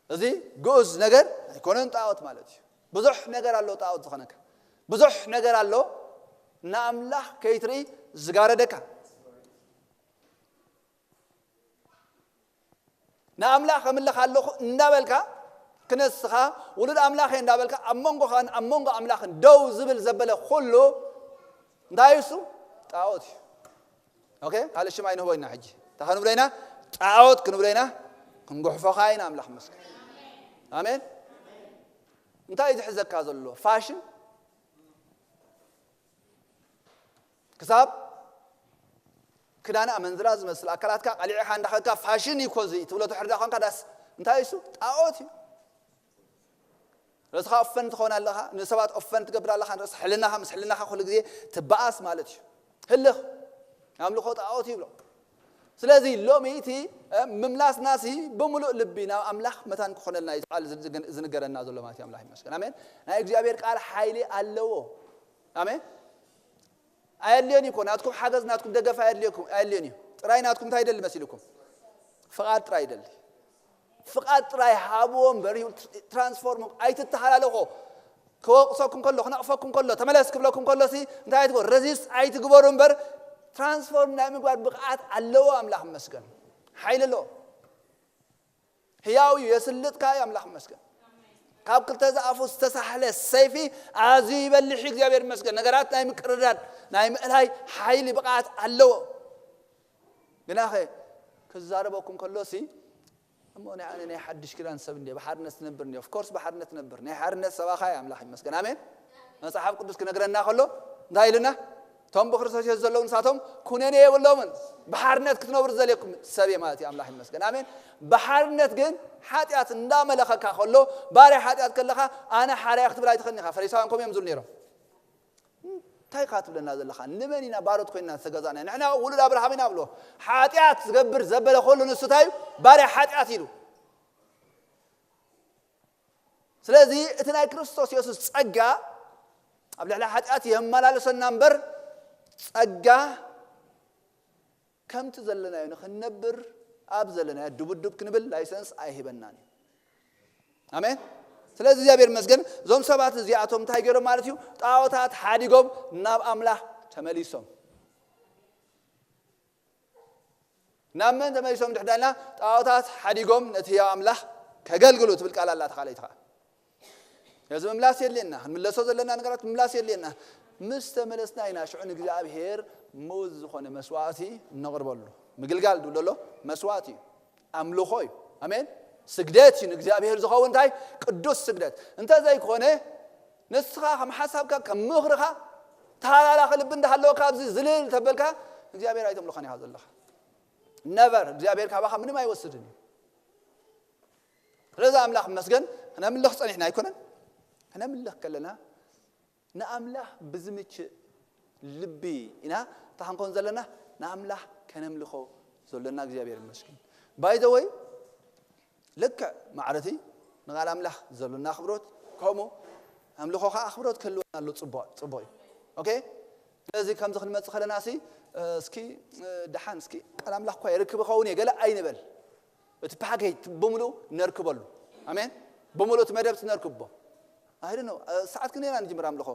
እዚ ግኡዝ ነገር ኣይኮነን ጣዖት ማለት እዩ። ብዙሕ ነገር ኣሎ ጣዖት ዝኾነካ። ብዙሕ ነገር ኣሎ ንኣምላኽ ከይትርኢ ዝጋረደካ። ንኣምላኽ ኣምልኽ ኣለኹ እንዳበልካ ክነስኻ ውሉድ ኣምላኽ እየ እንዳበልካ ኣብ መንጎኻን ኣብ መንጎ ኣምላኽን ደው ዝብል ዘበለ ኩሉ እንታይ እዩ እሱ? ጣዖት እዩ። ኦኬ ካልእ ሽም ኣይንህቦ ኢና ሕጂ እንታይ ክንብሎ ኢና? ጣዖት ክንብሎ ኢና። ክንጉሕፎኻ ኢና ኣምላኽ መስገን። ኣሜን። እንታይ እዩ ዝሕዘካ ዘሎ ፋሽን ክሳብ ክዳን ኣመንዝራ ዝመስል ኣካላትካ ቀሊዕኻ እንዳኸድካ ፋሽን እዩ ኮዚ ትብሎ ትሕርዳ ኾንካ ዳስ እንታይ እሱ ጣዖት እዩ። ርእስኻ ኦፈን ትኾን ኣለኻ ንሰባት ኦፈን ትገብር ኣለኻ ንርእስ ሕልናኻ ምስ ሕልናኻ ኩሉ ግዜ ትበኣስ ማለት እዩ። ህልኽ ኣምልኾ ጣዖት ይብሎ። ስለዚ ሎሚ እቲ ምምላስና ሲ ብምሉእ ልቢ ናብ ኣምላኽ መታን ክኾነልና እዩ ቃል ዝንገረና ዘሎ ማለት እዩ። ኣምላኽ ይመስገን ኣሜን። ናይ እግዚኣብሔር ቃል ሓይሊ ኣለዎ። ኣሜን። ኣየድልዮን እዩ እኮ ናትኩም ሓገዝ ናትኩም ደገፍ ኣየድልዮኩም ኣየድልዮን እዩ። ጥራይ ናትኩም እንታይ ይደሊ መሲልኩም? ፍቓድ ጥራይ ይደሊ። ፍቓድ ጥራይ ሃብዎ እምበር እዩ ትራንስፎርም ኣይትተሃላለኾ። ክወቕሰኩም ከሎ ክነቕፈኩም ከሎ ተመለስ ክብለኩም ከሎ ሲ እንታይ ኣይትግበሩ ረዚስት ኣይትግበሩ እምበር ትራንስፎርም ናይ ምግባር ብቕዓት ኣለዎ። ኣምላኽ መስገን ሓይሊ ኣለዎ። ህያው እዩ የስልጥካ እዩ ኣምላኽ መስገን። ካብ ክልተ ዝኣፉ ዝተሳሕለ ሰይፊ ኣዝዩ ይበልሕ እዩ እግዚኣብሔር መስገን። ነገራት ናይ ምቅርዳድ ናይ ምእላይ ሓይሊ ብቕዓት ኣለዎ። ግናኸ ክዛረበኩም ከሎ ሲ እሞ ናይ ኣነ ናይ ሓድሽ ክዳን ሰብ እንደ ብሓርነት ትነብር እንደ ኦፍኮርስ ብሓርነት ትነብር ናይ ሓርነት ሰባኻ እዩ ኣምላኽ ይመስገን ኣሜን። መጽሓፍ ቅዱስ ክነግረና ከሎ እንታይ ኢሉና? እቶም ብክርስቶስ የሱስ ዘለዉ ንሳቶም ኩነኔ የብሎምን። ብሓርነት ክትነብሩ ዝደልየኩም ሰብ እየ ማለት እዩ ኣምላኽ ይመስገን ኣሜን። ብሓርነት ግን ሓጢኣት እንዳመለኸካ ከሎ ባርያ ሓጢኣት ከለኻ ኣነ ሓርያ ክትብል ኣይትኽእልን ኢኻ። ፈሪሳውያን ከምኡ እዮም ዝብሉ ነይሮም። እንታይ ኢኻ ትብለና ዘለኻ? ንመን ኢና ባሮት ኮይንና ዝተገዛእና? ንሕና ውሉድ ኣብርሃም ኢና ብሎ። ሓጢኣት ዝገብር ዘበለ ከሉ ንሱ እንታይ እዩ? ባርያ ሓጢኣት ኢሉ። ስለዚ እቲ ናይ ክርስቶስ የሱስ ጸጋ ኣብ ልዕሊ ሓጢኣት የመላልሰና እምበር ጸጋ ከምቲ ዘለናዮ ንኽንነብር ኣብ ዘለናዮ ድቡድብ ክንብል ላይሰንስ ኣይህበናን እዩ። ኣሜን። ስለዚ እግዚኣብሔር ይመስገን፣ እዞም ሰባት እዚኣቶም እንታይ ገይሮም ማለት እዩ? ጣዖታት ሓዲጎም ናብ ኣምላኽ ተመሊሶም። ናብ መን ተመሊሶም ድሕዳልና? ጣዖታት ሓዲጎም ነቲ ህያው ኣምላኽ ከገልግሉ ትብል ቃል ኣላ ተኻለይትኻ። እዚ ምምላስ የድልየና፣ ክንምለሶ ዘለና ነገራት ምምላስ የድልየና። ምስ ተመለስና ኢና ሽዑ ንእግዚኣብሔር ምኡዝ ዝኾነ መስዋእቲ እነቕርበሉ። ምግልጋል ድብሎ ኣሎ፣ መስዋእቲ እዩ፣ ኣምልኾ እዩ። ኣሜን። ስግደት እዩ ንእግዚኣብሔር ዝኸውን እንታይ? ቅዱስ ስግደት። እንተ ዘይኮነ ንስኻ ከም ሓሳብካ፣ ከም ምኽርኻ፣ ተሃላላኺ ልቢ እንዳሃለወካ ኣብዚ ዝልል ተበልካ እግዚኣብሔር ኣይተምልኾን ኢኻ ዘለኻ። ነቨር። እግዚኣብሔር ካባኻ ምንም ኣይወስድን እዩ። ስለዚ ኣምላኽ ይመስገን፣ ክነምልኽ ጸኒሕና ኣይኮነን። ክነምልኽ ከለና ንኣምላኽ ብዝምችእ ልቢ ኢና እታ ክንኮን ዘለና፣ ንኣምላኽ ከነምልኾ ዘሎና። እግዚኣብሔር ይመስገን። ባይ ዘ ወይ ልክዕ ማዕረቲ ንቓል ኣምላኽ ዘሎና ኣኽብሮት፣ ከምኡ ኣምልኾ ከዓ ኣኽብሮት ክህልወና ኣሎ። ጽቡቕ፣ ጽቡቕ እዩ። ኦኬ። ስለዚ ከምዚ ክንመጽእ ከለና ሲ፣ እስኪ፣ ደሓን እስኪ ቃል ኣምላኽ እኳ የርክብ ይኸውን እየ ገለ ኣይንበል። እቲ ፓኬጅ ብምሉእ ነርክበሉ። ኣሜን። ብምሉእ እቲ መደብ ነርክቦ። ኣይደ ነው። ሰዓት ክንደይ ኢና ንጅምር ኣምልኾ?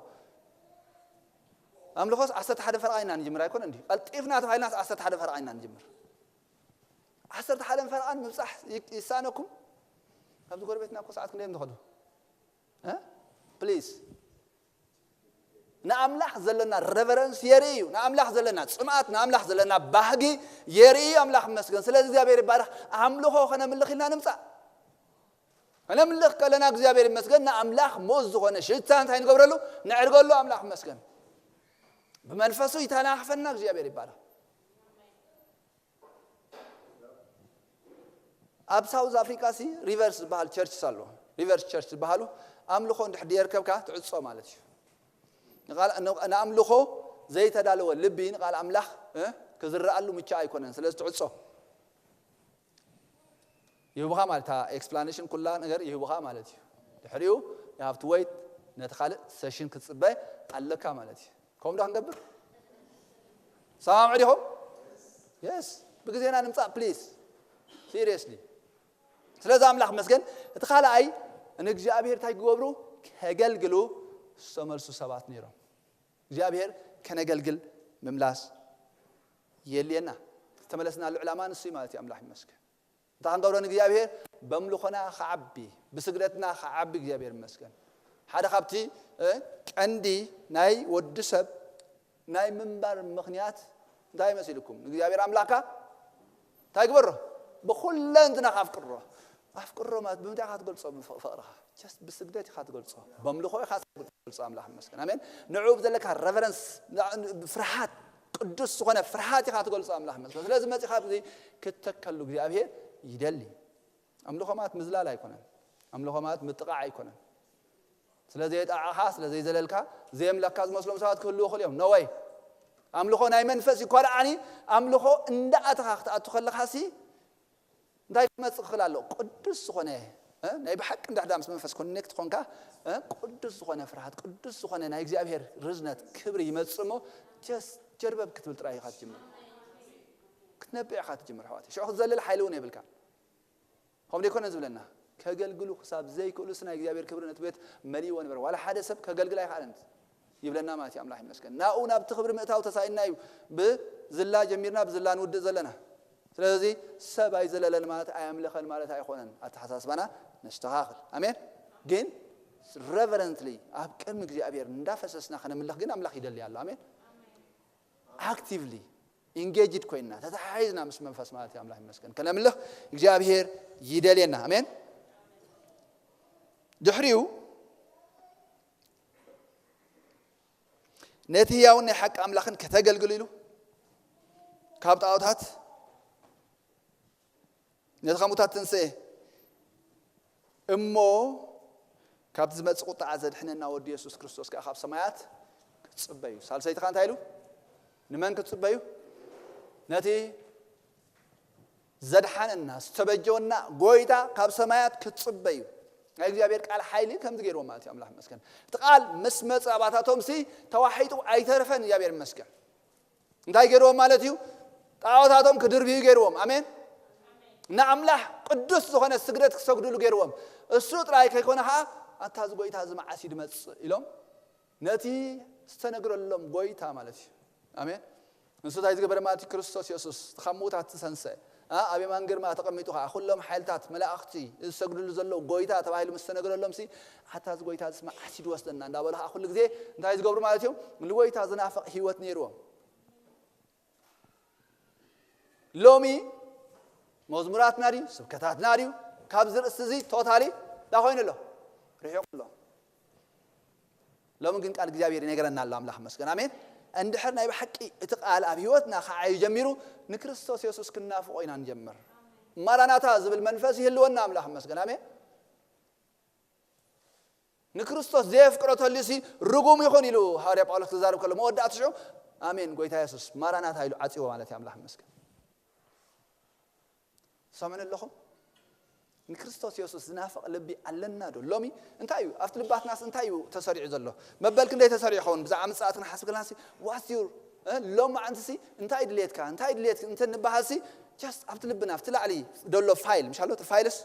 ኣምልኾስ ዓሰርተ ሓደ ፈረቓ ኢና ንጅምር ኣይኮነ እንዲ? ቀልጢፍና ተባሂልና ዓሰርተ ሓደ ፈረቓ ኢና ንጅምር። ዓሰርተ ሓደን ፈረቓን ምብጻሕ ይ-፣ ይሳነኩም? ካብዚ ጎረቤትና እኮ ሰዓት ክንደይ እዮም ዝኸዱ? እ? ፕሊዝ። ንኣምላኽ ዘለና ሬቨረንስ የርኢ እዩ። ንኣምላኽ ዘለና ጽምኣት፣ ንኣምላኽ ዘለና ባህጊ የርኢ እዩ። ኣምላኽ ይመስገን። ስለዚ እግዚኣብሔር ይባረኽ። ኣምልኾ ከነምልኽ ኢልና ንምጻእ። ከነምልኽ ከለና እግዚኣብሔር ይመስገን። ንኣምላኽ ምኡዝ ዝኾነ ሽታ እንታይ ንገብረሉ? ነዕርገሉ። ኣምላኽ ይመስገን። ብመንፈሱ ይተናኽፈና። እግዚኣብሔር ይባረኽ። ኣብ ሳውዝ ኣፍሪካ ሲ ሪቨርስ ዝበሃል ቸርች ኣሎ። ሪቨርስ ቸርች ዝበሃሉ ኣምልኾ እንድሕር የርከብካ ትዕጾ ማለት እዩ። ንቓል-፣ ን-፣ ንኣምልኾ ዘይተዳለወ ልቢ ንቓል ኣምላኽ፣ እ፣ ክዝረኣሉ ምቹእ ኣይኮነን። ስለዚ ትዕጾ ይህቡኻ ማለት፣ እታ ኤክስፕላኔሽን ኩላ ነገር ይህቡኻ ማለት እዩ። ድሕሪኡ you have to wait፣ ነቲ ካልእ ሰሽን ክትጽበ ኣለካ ማለት እዩ። ከምኡ ዶ ክንገብር? ሰማምዑ ዲኹም? የስ። ብግዜና ንምጻእ ፕሊዝ። ሲሪየስሊ። ስለዚ ኣምላኽ መስገን፣ እቲ ካልኣይ ንእግዚኣብሔር እንታይ ክገብሩ? ከገልግሉ ዝተመልሱ ሰባት ነይሮም። እግዚኣብሔር ከነገልግል ምምላስ የልየና። ዝተመለስናሉ ዕላማ ንሱ እዩ ማለት እዩ። ኣምላኽ ይመስገን። እንታይ ክንገብሮ ንእግዚኣብሔር? በምልኾና ክዓቢ፣ ብስግደትና ክዓቢ እግዚኣብሔር ይመስገን። ሓደ ካብቲ፣ እ፣ ቀንዲ ናይ ወዲ ሰብ ናይ ምንባር ምኽንያት እንታይ መሲልኩም? ንእግዚኣብሔር ኣምላኽካ እንታይ ግበሮ? ብኹለንትናኻ ኣፍቅሮ። ኣፍቅሮ ማለት ብምንታይ ኢኻ ትገልጾ? ብፍ-፣ ፍቕርኻ። ጀስት ብስግደት ኢኻ ትገልጾ። በምልኾ ኢኻ ትገልጾ። ኣምላኽ ይመስገን። ኣሜን። ንዕኡ ብዘለካ ሬቨረንስ፣ ፍርሃት፣ ቅዱስ ዝኾነ ፍርሃት ኢኻ ትገልጾ። ኣምላኽ ይመስገን። ስለዚ መጺኻ ኣብዚ ክትተከሉ እግዚኣብሔር ይደሊ። ኣምልኾ ማለት ምዝላል ኣይኮነን። ኣምልኾ ማለት ምጥቓዕ ኣይኮነን። ስለ ዘየጣዓኻ፣ ስለ ዘይዘለልካ፣ ዘየምለካ ዝመስሎም ሰባት ክህልዉ ይኽእሉ እዮም። ኖ ወይ። ኣምልኾ ናይ መንፈስ እዩ። ኳልዓኒ ኣምልኾ እንዳኣተኻ ክትኣቱ ከለኻ ሲ እንታይ ክመጽእ ክኽእል ኣሎ? ቅዱስ ዝኾነ፣ እ፣ ናይ ብሓቂ እንድሕዳ ምስ መንፈስ ኮኔክት ኾንካ፣ እ፣ ቅዱስ ዝኾነ ፍርሃት፣ ቅዱስ ዝኾነ ናይ እግዚኣብሔር ርዝነት ክብሪ ይመጽእ እሞ፣ ጀስት ጀርበብ ክትብል ጥራይ ኢኻ ትጅምር። ክትነብዕ ኢኻ ትጅምር፣ ኣሕዋተይ። ሽዑ ክትዘልል ሓይሊ እውን የብልካ። ከምኡ ደይኮነ ዝብለና? ከገልግሉ ክሳብ ዘይክእሉስ ናይ እግዚኣብሔር ክብሪ ነቲ ቤት መሊእዎ ነበር። ዋላ ሓደ ሰብ ከገልግል ኣይከኣለን ይብለና ማለት እዩ። ኣምላኽ ይመስገን። ናብኡ ናብቲ ክብሪ ምእታው ተሳኢንና እዩ። ብዝላ ጀሚርና ብዝላ ንውድእ ዘለና። ስለዚ ሰብ ኣይዘለለን ማለት ኣየምለኸን ማለት ኣይኮነን። ኣተሓሳስባና ነስተኻኽል። ኣሜን። ግን ሬቨረንትሊ ኣብ ቅድሚ እግዚኣብሔር እንዳፈሰስና ከነምልኽ ግን ኣምላኽ ይደሊ ኣሎ። ኣሜን። ኣክቲቭሊ ኢንጌጅድ ኮይንና ተተሓሒዝና ምስ መንፈስ ማለት እዩ። ኣምላኽ ይመስገን። ከነምልኽ እግዚኣብሔር ይደልየና። ኣሜን። ድሕሪኡ ነቲ ህያውን ናይ ሓቂ ኣምላኽን ከተገልግሉ ኢሉ ካብ ጣዖታት ነቲ ከሙታት ተንስኤ እሞ ካብቲ ዝመጽእ ቁጥዓ ዘድሕነና ወዲ የሱስ ክርስቶስ ከኣ ካብ ሰማያት ክትጽበዩ። ሳልሰይቲ ከኣ እንታይ ኢሉ? ንመን ክትጽበዩ? ነቲ ዘድሓነና ዝተበጀወና ጎይታ ካብ ሰማያት ክትጽበዩ። ናይ እግዚኣብሔር ቃል ሓይሊ ከምዚ ገይርዎም ማለት እዩ። ኣምላኽ ይመስገን። እቲ ቃል ምስ መጸ ኣባታቶም ሲ ተዋሒጡ ኣይተረፈን። እግዚኣብሔር ይመስገን። እንታይ ገይርዎም ማለት እዩ? ጣዖታቶም ክድርብዩ ገይርዎም። ኣሜን። ንኣምላኽ ቅዱስ ዝኾነ ስግደት ክሰግዱሉ ገይርዎም። እሱ ጥራይ ከይኮነ ከዓ ኣታ እዚ ጎይታ እዚ መዓስ እዩ ድመፅእ ኢሎም ነቲ ዝተነግረሎም ጎይታ ማለት እዩ። ኣሜን። ንሱ እንታይ ዝገበረ ማለት እዩ? ክርስቶስ የሱስ ካብ ምዉታት ዝተሰንሰ፣ ኣ፣ ኣብ የማን ግርማ ተቐሚጡ ከዓ ኩሎም ሓይልታት መላእኽቲ ዝሰግድሉ ዘለዉ ጎይታ ተባሂሉ ምስ ተነግረሎም ሲ፣ ኣታ እዚ ጎይታ እዚ መዓስ እዩ ድወስደና እንዳበሉ ከዓ ኩሉ ግዜ እንታይ ዝገብሩ ማለት እዮም? ንጎይታ ዝናፍቕ ህይወት ነይርዎም። ሎሚ መዝሙራትና ድዩ ስብከታትና ድዩ ካብዚ ርእሲ እዚ ቶታሊ እንታይ ኮይኑ ኣሎ? ርሒቑ ኣሎ። ሎሚ ግን ቃል እግዚኣብሔር ይነገረና ኣሎ። ኣምላኽ መስገን ኣሜን። እንድሕር ናይ ብሓቂ እቲ ቃል ኣብ ህይወትና ከዓዩ ጀሚሩ ንክርስቶስ የሱስ ክንናፍቆ ኢና ንጀምር። ማራናታ ዝብል መንፈስ ይህልወና። ኣምላኽ መስገን ኣሜን። ንክርስቶስ ዘየፍቅሮ ተልዩሲ ርጉም ይኹን ኢሉ ሃዋርያ ጳውሎስ ክዛረብ ከሎ መወዳእቲ ሽዑ ኣሜን ጎይታ የሱስ ማራናታ ኢሉ ዓፂዎ ማለት እዩ። ኣምላኽ መስገን። ሰምዑ ኣለኹም? ንክርስቶስ የሱስ ዝናፍቕ ልቢ ኣለና ዶ? ሎሚ እንታይ እዩ ኣብቲ ልባትናስ እንታይ እዩ ተሰሪዑ ዘሎ? መበል ክንደይ ተሰሪዑ ይኸውን? ብዛዕባ ምጽኣት ክንሓስብ ከለናሲ ዋትስ ዩር ሎማዓንትሲ እንታይ ድልየትካ እንታይ ድልየትክ እንተ ንበሃልሲ ጀስት ኣብቲ ልብና ኣብቲ ላዕሊ ደሎ ፋይል ምሻሎ እቲ ፋይልስ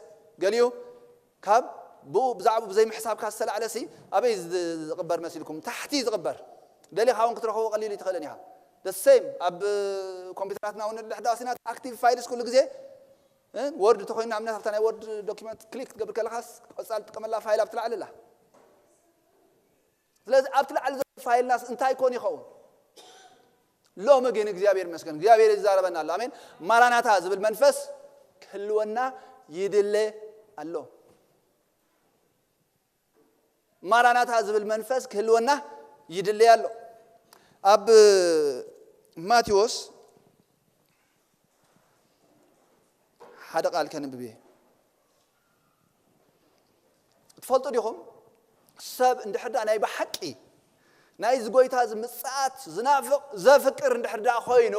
ገሊኡ ካብ ብኡ ብዛዕባኡ ብዘይምሕሳብካ ዝተላዕለ ሲ ኣበይ ዝ- ዝቕበር መሲልኩም? ታሕቲ ዝቕበር ደሊኻ እውን ክትረኽቦ ቀሊል እዩ ትኽእልን ኢኻ። The same ኣብ ኮምፒውተራትና እውን እንድሕር ዳሲና ኣክቲቭ ፋይልስ ኩሉ ግዜ ወርድ ተኮይኑ ኣብነት ኣብታ ናይ ወርድ ዶኪመንት ክሊክ ትገብር ከለኻስ ቀፃል ትጥቀመላ ፋይል ኣብቲ ላዕሊ ኣላ። ስለዚ ኣብቲ ላዕሊ ዘሎ ፋይልናስ እንታይ ኮን ይኸውን? ሎሚ ግን እግዚኣብሔር ይመስገን እግዚኣብሔር ይዛረበና ኣሎ። ኣሜን። ማራናታ ዝብል መንፈስ ክህልወና ይድለ ኣሎ። ማራናታ ዝብል መንፈስ ክህልወና ይድለይ ኣሎ። ኣብ ማቴዎስ ሓደ ቃል ከንብብ እየ። ትፈልጡ ዲኹም? ሰብ እንድሕር ደኣ ናይ ብሓቂ ናይ እዚ ጎይታ እዚ ምጽኣት ዝናፍቕ ዘፍቅር እንድሕር ደኣ ኮይኑ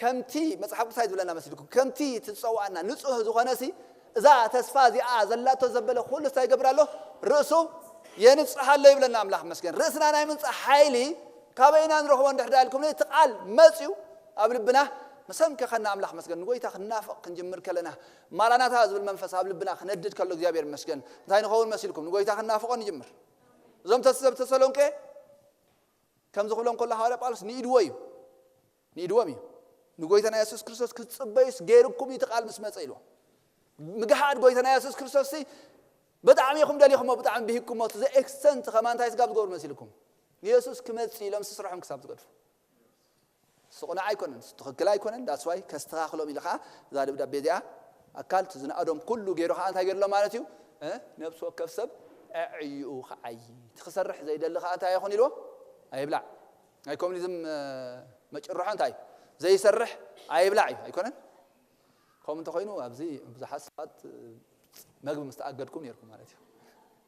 ከምቲ መጽሓፍ ቅዱስ ዝብለና መሲልኩም ከምቲ ትጸዋዕና ንጹህ ዝኾነሲ እዛ ተስፋ እዚኣ ዘላቶ ዘበለ ኩሉ እንታይ ይገብር ኣሎ? ርእሱ የንጽህ ኣሎ ይብለና ኣምላኽ መስገን። ርእስና ናይ ምንጻህ ሓይሊ ካበይና ንረኽቦ እንድሕር ደኣ ኢልኩም እቲ ቃል መጽዩ ኣብ ልብና መሰንከኸና ኣምላኽ መስገን። ንጎይታ ክንናፍቕ ክንጅምር ከለና ማራናታ ዝብል መንፈስ ኣብ ልብና ክነድድ ከሎ እግዚኣብሔር መስገን እንታይ ንኸውን መሲልኩም ንጎይታ ክንናፍቖ ንጅምር። እዞም ተስ- ሰብ ተሰሎንቄ ከምዚ ክብሎም ከሎ ሃዋርያ ጳውሎስ ንኢድዎ እዩ ንኢድዎም እዩ ንጎይታና የሱስ ክርስቶስ ክትጽበዩስ ገይርኩም እዩ እቲ ቃል ምስ መጸ ኢልዎ። ምግሃድ ጎይታና የሱስ ክርስቶስ ሲ ብጣዕሚ ኢኹም ደሊኹሞ ብጣዕሚ ብሂኩሞ እቲ ዘኤክስተንት ከማ እንታይ ስጋብ ዝገብሩ መሲልኩም ንየሱስ ክመጽእ ኢሎም ስስርሖም ክሳብ ዝገድፉ ስቑና ኣይኮነን ትኽክል ኣይኮነን that's why ከስተኻኽሎም ኢልኻ እዛ ደብዳቤ እዚኣ ኣካል ዝነኣዶም ኩሉ ገይሩ ከዓ እንታይ ገይርሎም ማለት እዩ። ነብሲ ወከፍ ሰብ ዕዕይኡ ክዓይ እቲ ክሰርሕ ዘይደሊ ከዓ እንታይ ይኹን ኢልዎ ኣይብላዕ ናይ ኮሚኒዝም መጭርሖ እንታይ ዘይሰርሕ ኣይብላዕ እዩ ኣይኮነን። ከምኡ እንተኮይኑ ኣብዚ ብዙሓት ሰባት መግቢ ምስ ተኣገድኩም ነርኩም ማለት እዩ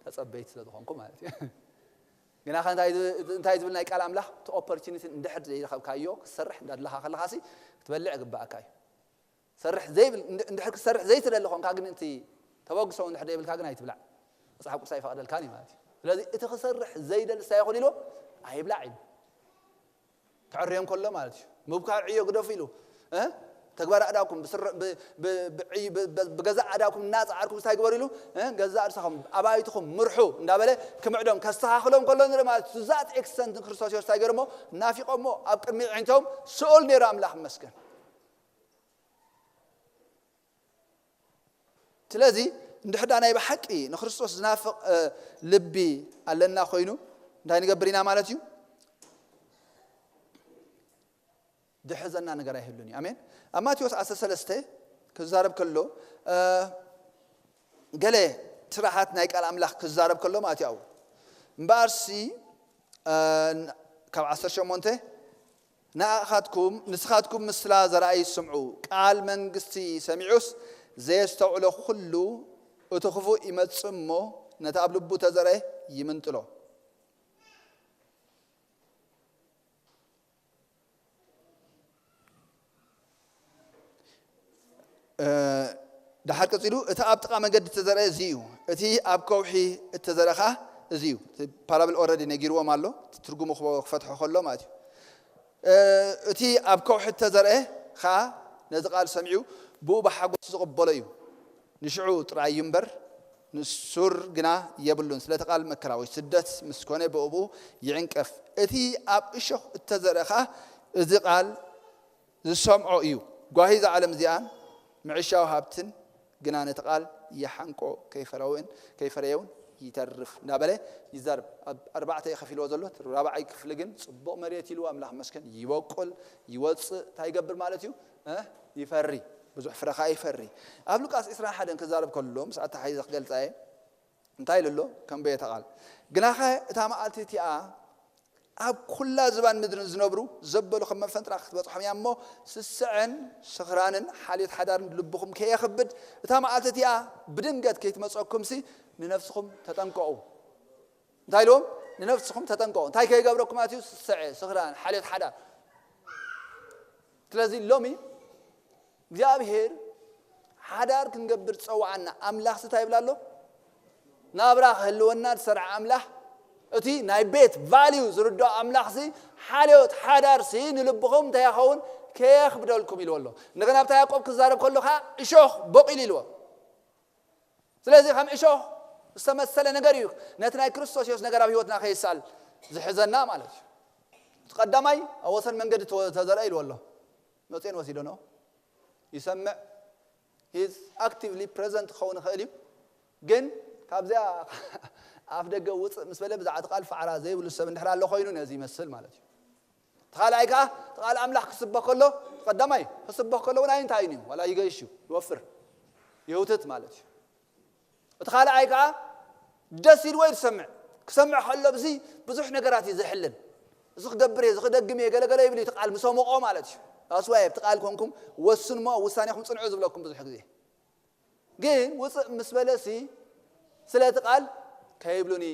ተፀበይቲ ስለ ዝኾንኩም ማለት እዩ። ግና እንታይ ዝብል ናይ ቃል ኣምላኽ እቲ ኦፖርቹኒቲ እንድሕር ዘይረኸብካዮ ክትሰርሕ እንዳድለኻ ከለኻሲ ክትበልዕ ግባእካ እዩ። ሰርሕ ዘይብል እንድሕር ክትሰርሕ ዘይትደሊ ኾንካ ግን እቲ ተበግሶ እንድሕር ዘይብልካ ግን ኣይትብላዕ። መፅሓፍ ቅዱስ ኣይፈቕደልካን እዩ ማለት እዩ። ስለዚ እቲ ክሰርሕ ዘይደሊ እንታይ ይኹን ኢሉ ኣይብላዕ እዩ። ክዕርዮም ከሎ ማለት እዩ። ምብካር ዕዮ ግደፉ ኢሉ ተግባር ኣእዳውኩም ብገዛእ ኣእዳውኩም እናፀዓርኩም እንታይ ግበሩ ኢሉ ገዛእ ርሳኹም ኣባይትኹም ምርሑ እንዳበለ ክምዕዶም ከስተኻኽሎም ከሎ ንርኢ ማለት እዩ። ዛት ኤክስተንት ንክርስቶስ ዮስታይ ገይሮሞ ናፊቆሞ ኣብ ቅድሚ ዕንቶም ስኡል ነይሩ ኣምላኽ መስገን። ስለዚ እንድሕዳ ናይ ብሓቂ ንክርስቶስ ዝናፍቕ ልቢ ኣለና ኮይኑ እንታይ ንገብር ኢና ማለት እዩ? ድሕዘና ነገር ኣይህሉን እዩ። ኣሜን። ኣብ ማቴዎስ ዓሰርተ ሰለስተ ክዛረብ ከሎ ገለ ስራሓት ናይ ቃል ኣምላኽ ክዛረብ ከሎ ማለት እዩ። እምበኣርሲ ካብ ዓሰርተ ሸሞንተ ንኣኻትኩም ንስኻትኩም ምስላ ዘርኣይ ስምዑ፣ ቃል መንግስቲ ሰሚዑስ ዘየስተውዕሎ ኩሉ እቲ ክፉእ ይመጽእ እሞ ነቲ ኣብ ልቡ ተዘርአ ይምንጥሎ። ድሓር ቀጺሉ እቲ ኣብ ጥቓ መንገዲ እተዘርአ እዚ እዩ፣ እቲ ኣብ ከውሒ እተዘርአ ኸዓ እዚ እዩ። ፓራብል ኦረዲ ነጊርዎም ኣሎ፣ ትርጉሙ ክፈትሖ ከሎ ማለት እዩ። እቲ ኣብ ከውሒ እተዘርአ ኸዓ ነዚ ቃል ሰሚዑ ብኡ ብሓጎስ ዝቕበሎ እዩ። ንሽዑ ጥራይ እዩ እምበር፣ ንሱር ግና የብሉን። ስለቲ ቃል መከራ ወይ ስደት ምስ ኮነ ብእኡ ይዕንቀፍ። እቲ ኣብ እሾኽ እተዘርአ ኸኣ እዚ ቃል ዝሰምዖ እዩ። ጓሂ እዛ ዓለም እዚኣን ምዕሻው ሃብትን ግና ነቲ ቃል ይሓንቆ፣ ከይፈረውን ከይፈረየውን ይተርፍ እንዳበለ ይዛረብ። ኣብ ኣርባዕተ እዩ ከፊልዎ ዘሎ። እቲ ራብዓይ ክፍሊ ግን ጽቡቕ መሬት ኢልዎ፣ ኣምላኽ መስከን ይበቁል፣ ይወጽእ፣ እንታይ ይገብር ማለት እዩ? እ? ይፈሪ፣ ብዙሕ ፍረ ኸኣ ይፈሪ። ኣብ ሉቃስ ዕስራን ሓደን ክዛረብ ከሎ ምስ ኣተሓሒዘ ክገልጻ እየ። እንታይ ኢሉ ኣሎ? ከም ቤተ ቃል ግናኸ እታ መዓልቲ እቲኣ ኣብ ኩላ ዝባን ምድርን ዝነብሩ ዘበሉ ከም መፈንጥራ ክትበጽሖም እያ እሞ፣ ስስዐን ስኽራንን ሓልዮት ሓዳርን ልብኹም ከየኽብድ፣ እታ መዓልቲ እቲኣ ብድንገት ከይትመጸኩምሲ ንነፍስኹም ተጠንቀቑ። እንታይ ኢልዎም? ንነፍስኹም ተጠንቀቑ። እንታይ ከይገብረኩም ማለት እዩ? ስስዐ፣ ስኽራን፣ ሓልዮት ሓዳር። ስለዚ ሎሚ እግዚኣብሔር ሓዳር ክንገብር ዝጸውዓና ኣምላኽሲ እንታይ ይብል ኣሎ? ናብራ ክህልወና ዝሰርዐ ኣምላኽ፣ እቲ ናይ ቤት ቫልዩ ዝርድኦ ኣምላኽሲ ሓልዮት ሓዳርሲ ንልብኹም እንታይ ይኸውን? ከየኽብደልኩም ኢልዎ ኣሎ። እንደገና ኣብታ ያዕቆብ ክዛረብ ከሎ ኸዓ እሾኽ በቂሉ ኢልዎ። ስለዚ ከም እሾኽ ዝተመሰለ ነገር እዩ ነቲ ናይ ክርስቶስ የሱስ ነገር ኣብ ህይወትና ከይሳል ዝሕዘና ማለት እዩ። እቲ ቀዳማይ ኣብ ወሰን መንገዲ ተወ-፣ ተዘርአ ኢልዎ ኣሎ። መፅኦን ወሲዶኖ ይሰምዕ፣ he's actively present ክኸውን ይኽእል እዩ። ግን ካብዚኣ ኣፍ ደገ ውፅእ ምስ በለ ብዛዕባ እቲ ቃል ፋዕራ ዘይብሉ ሰብ እንድሕር ኣሎ ኮይኑ ነዚ ይመስል ማለት እዩ። እቲ ካልኣይ ከዓ እቲ ቃል ኣምላኽ ክስበኽ ከሎ፣ እቲ ቀዳማይ ክስበኽ ከሎ እውን ኣይንታይን እዩ፣ ዋላ ይገይሽ እዩ፣ ይወፍር፣ ይህውትት ማለት እዩ። እቲ ካልኣይ ከዓ ደስ ኢልዎ እዩ ዝሰምዕ። ክሰምዕ ከሎ ብዚ ብዙሕ ነገራት እዩ ዝሕልን። እዚ ክገብር እየ፣ እዚ ክደግም እየ፣ ገለገለ ይብል እዩ፣ እቲ ቃል ምስ ኣሞቖ ማለት እዩ። ኣስዋይ ኣብቲ ቃል ኮንኩም ወስኑ እሞ ኣብ ውሳኔኹም ጽንዑ ዝብለኩም ብዙሕ ግዜ። ግን ውፅእ ምስ በለሲ ስለ እቲ ቃል ከይብሉኒ፣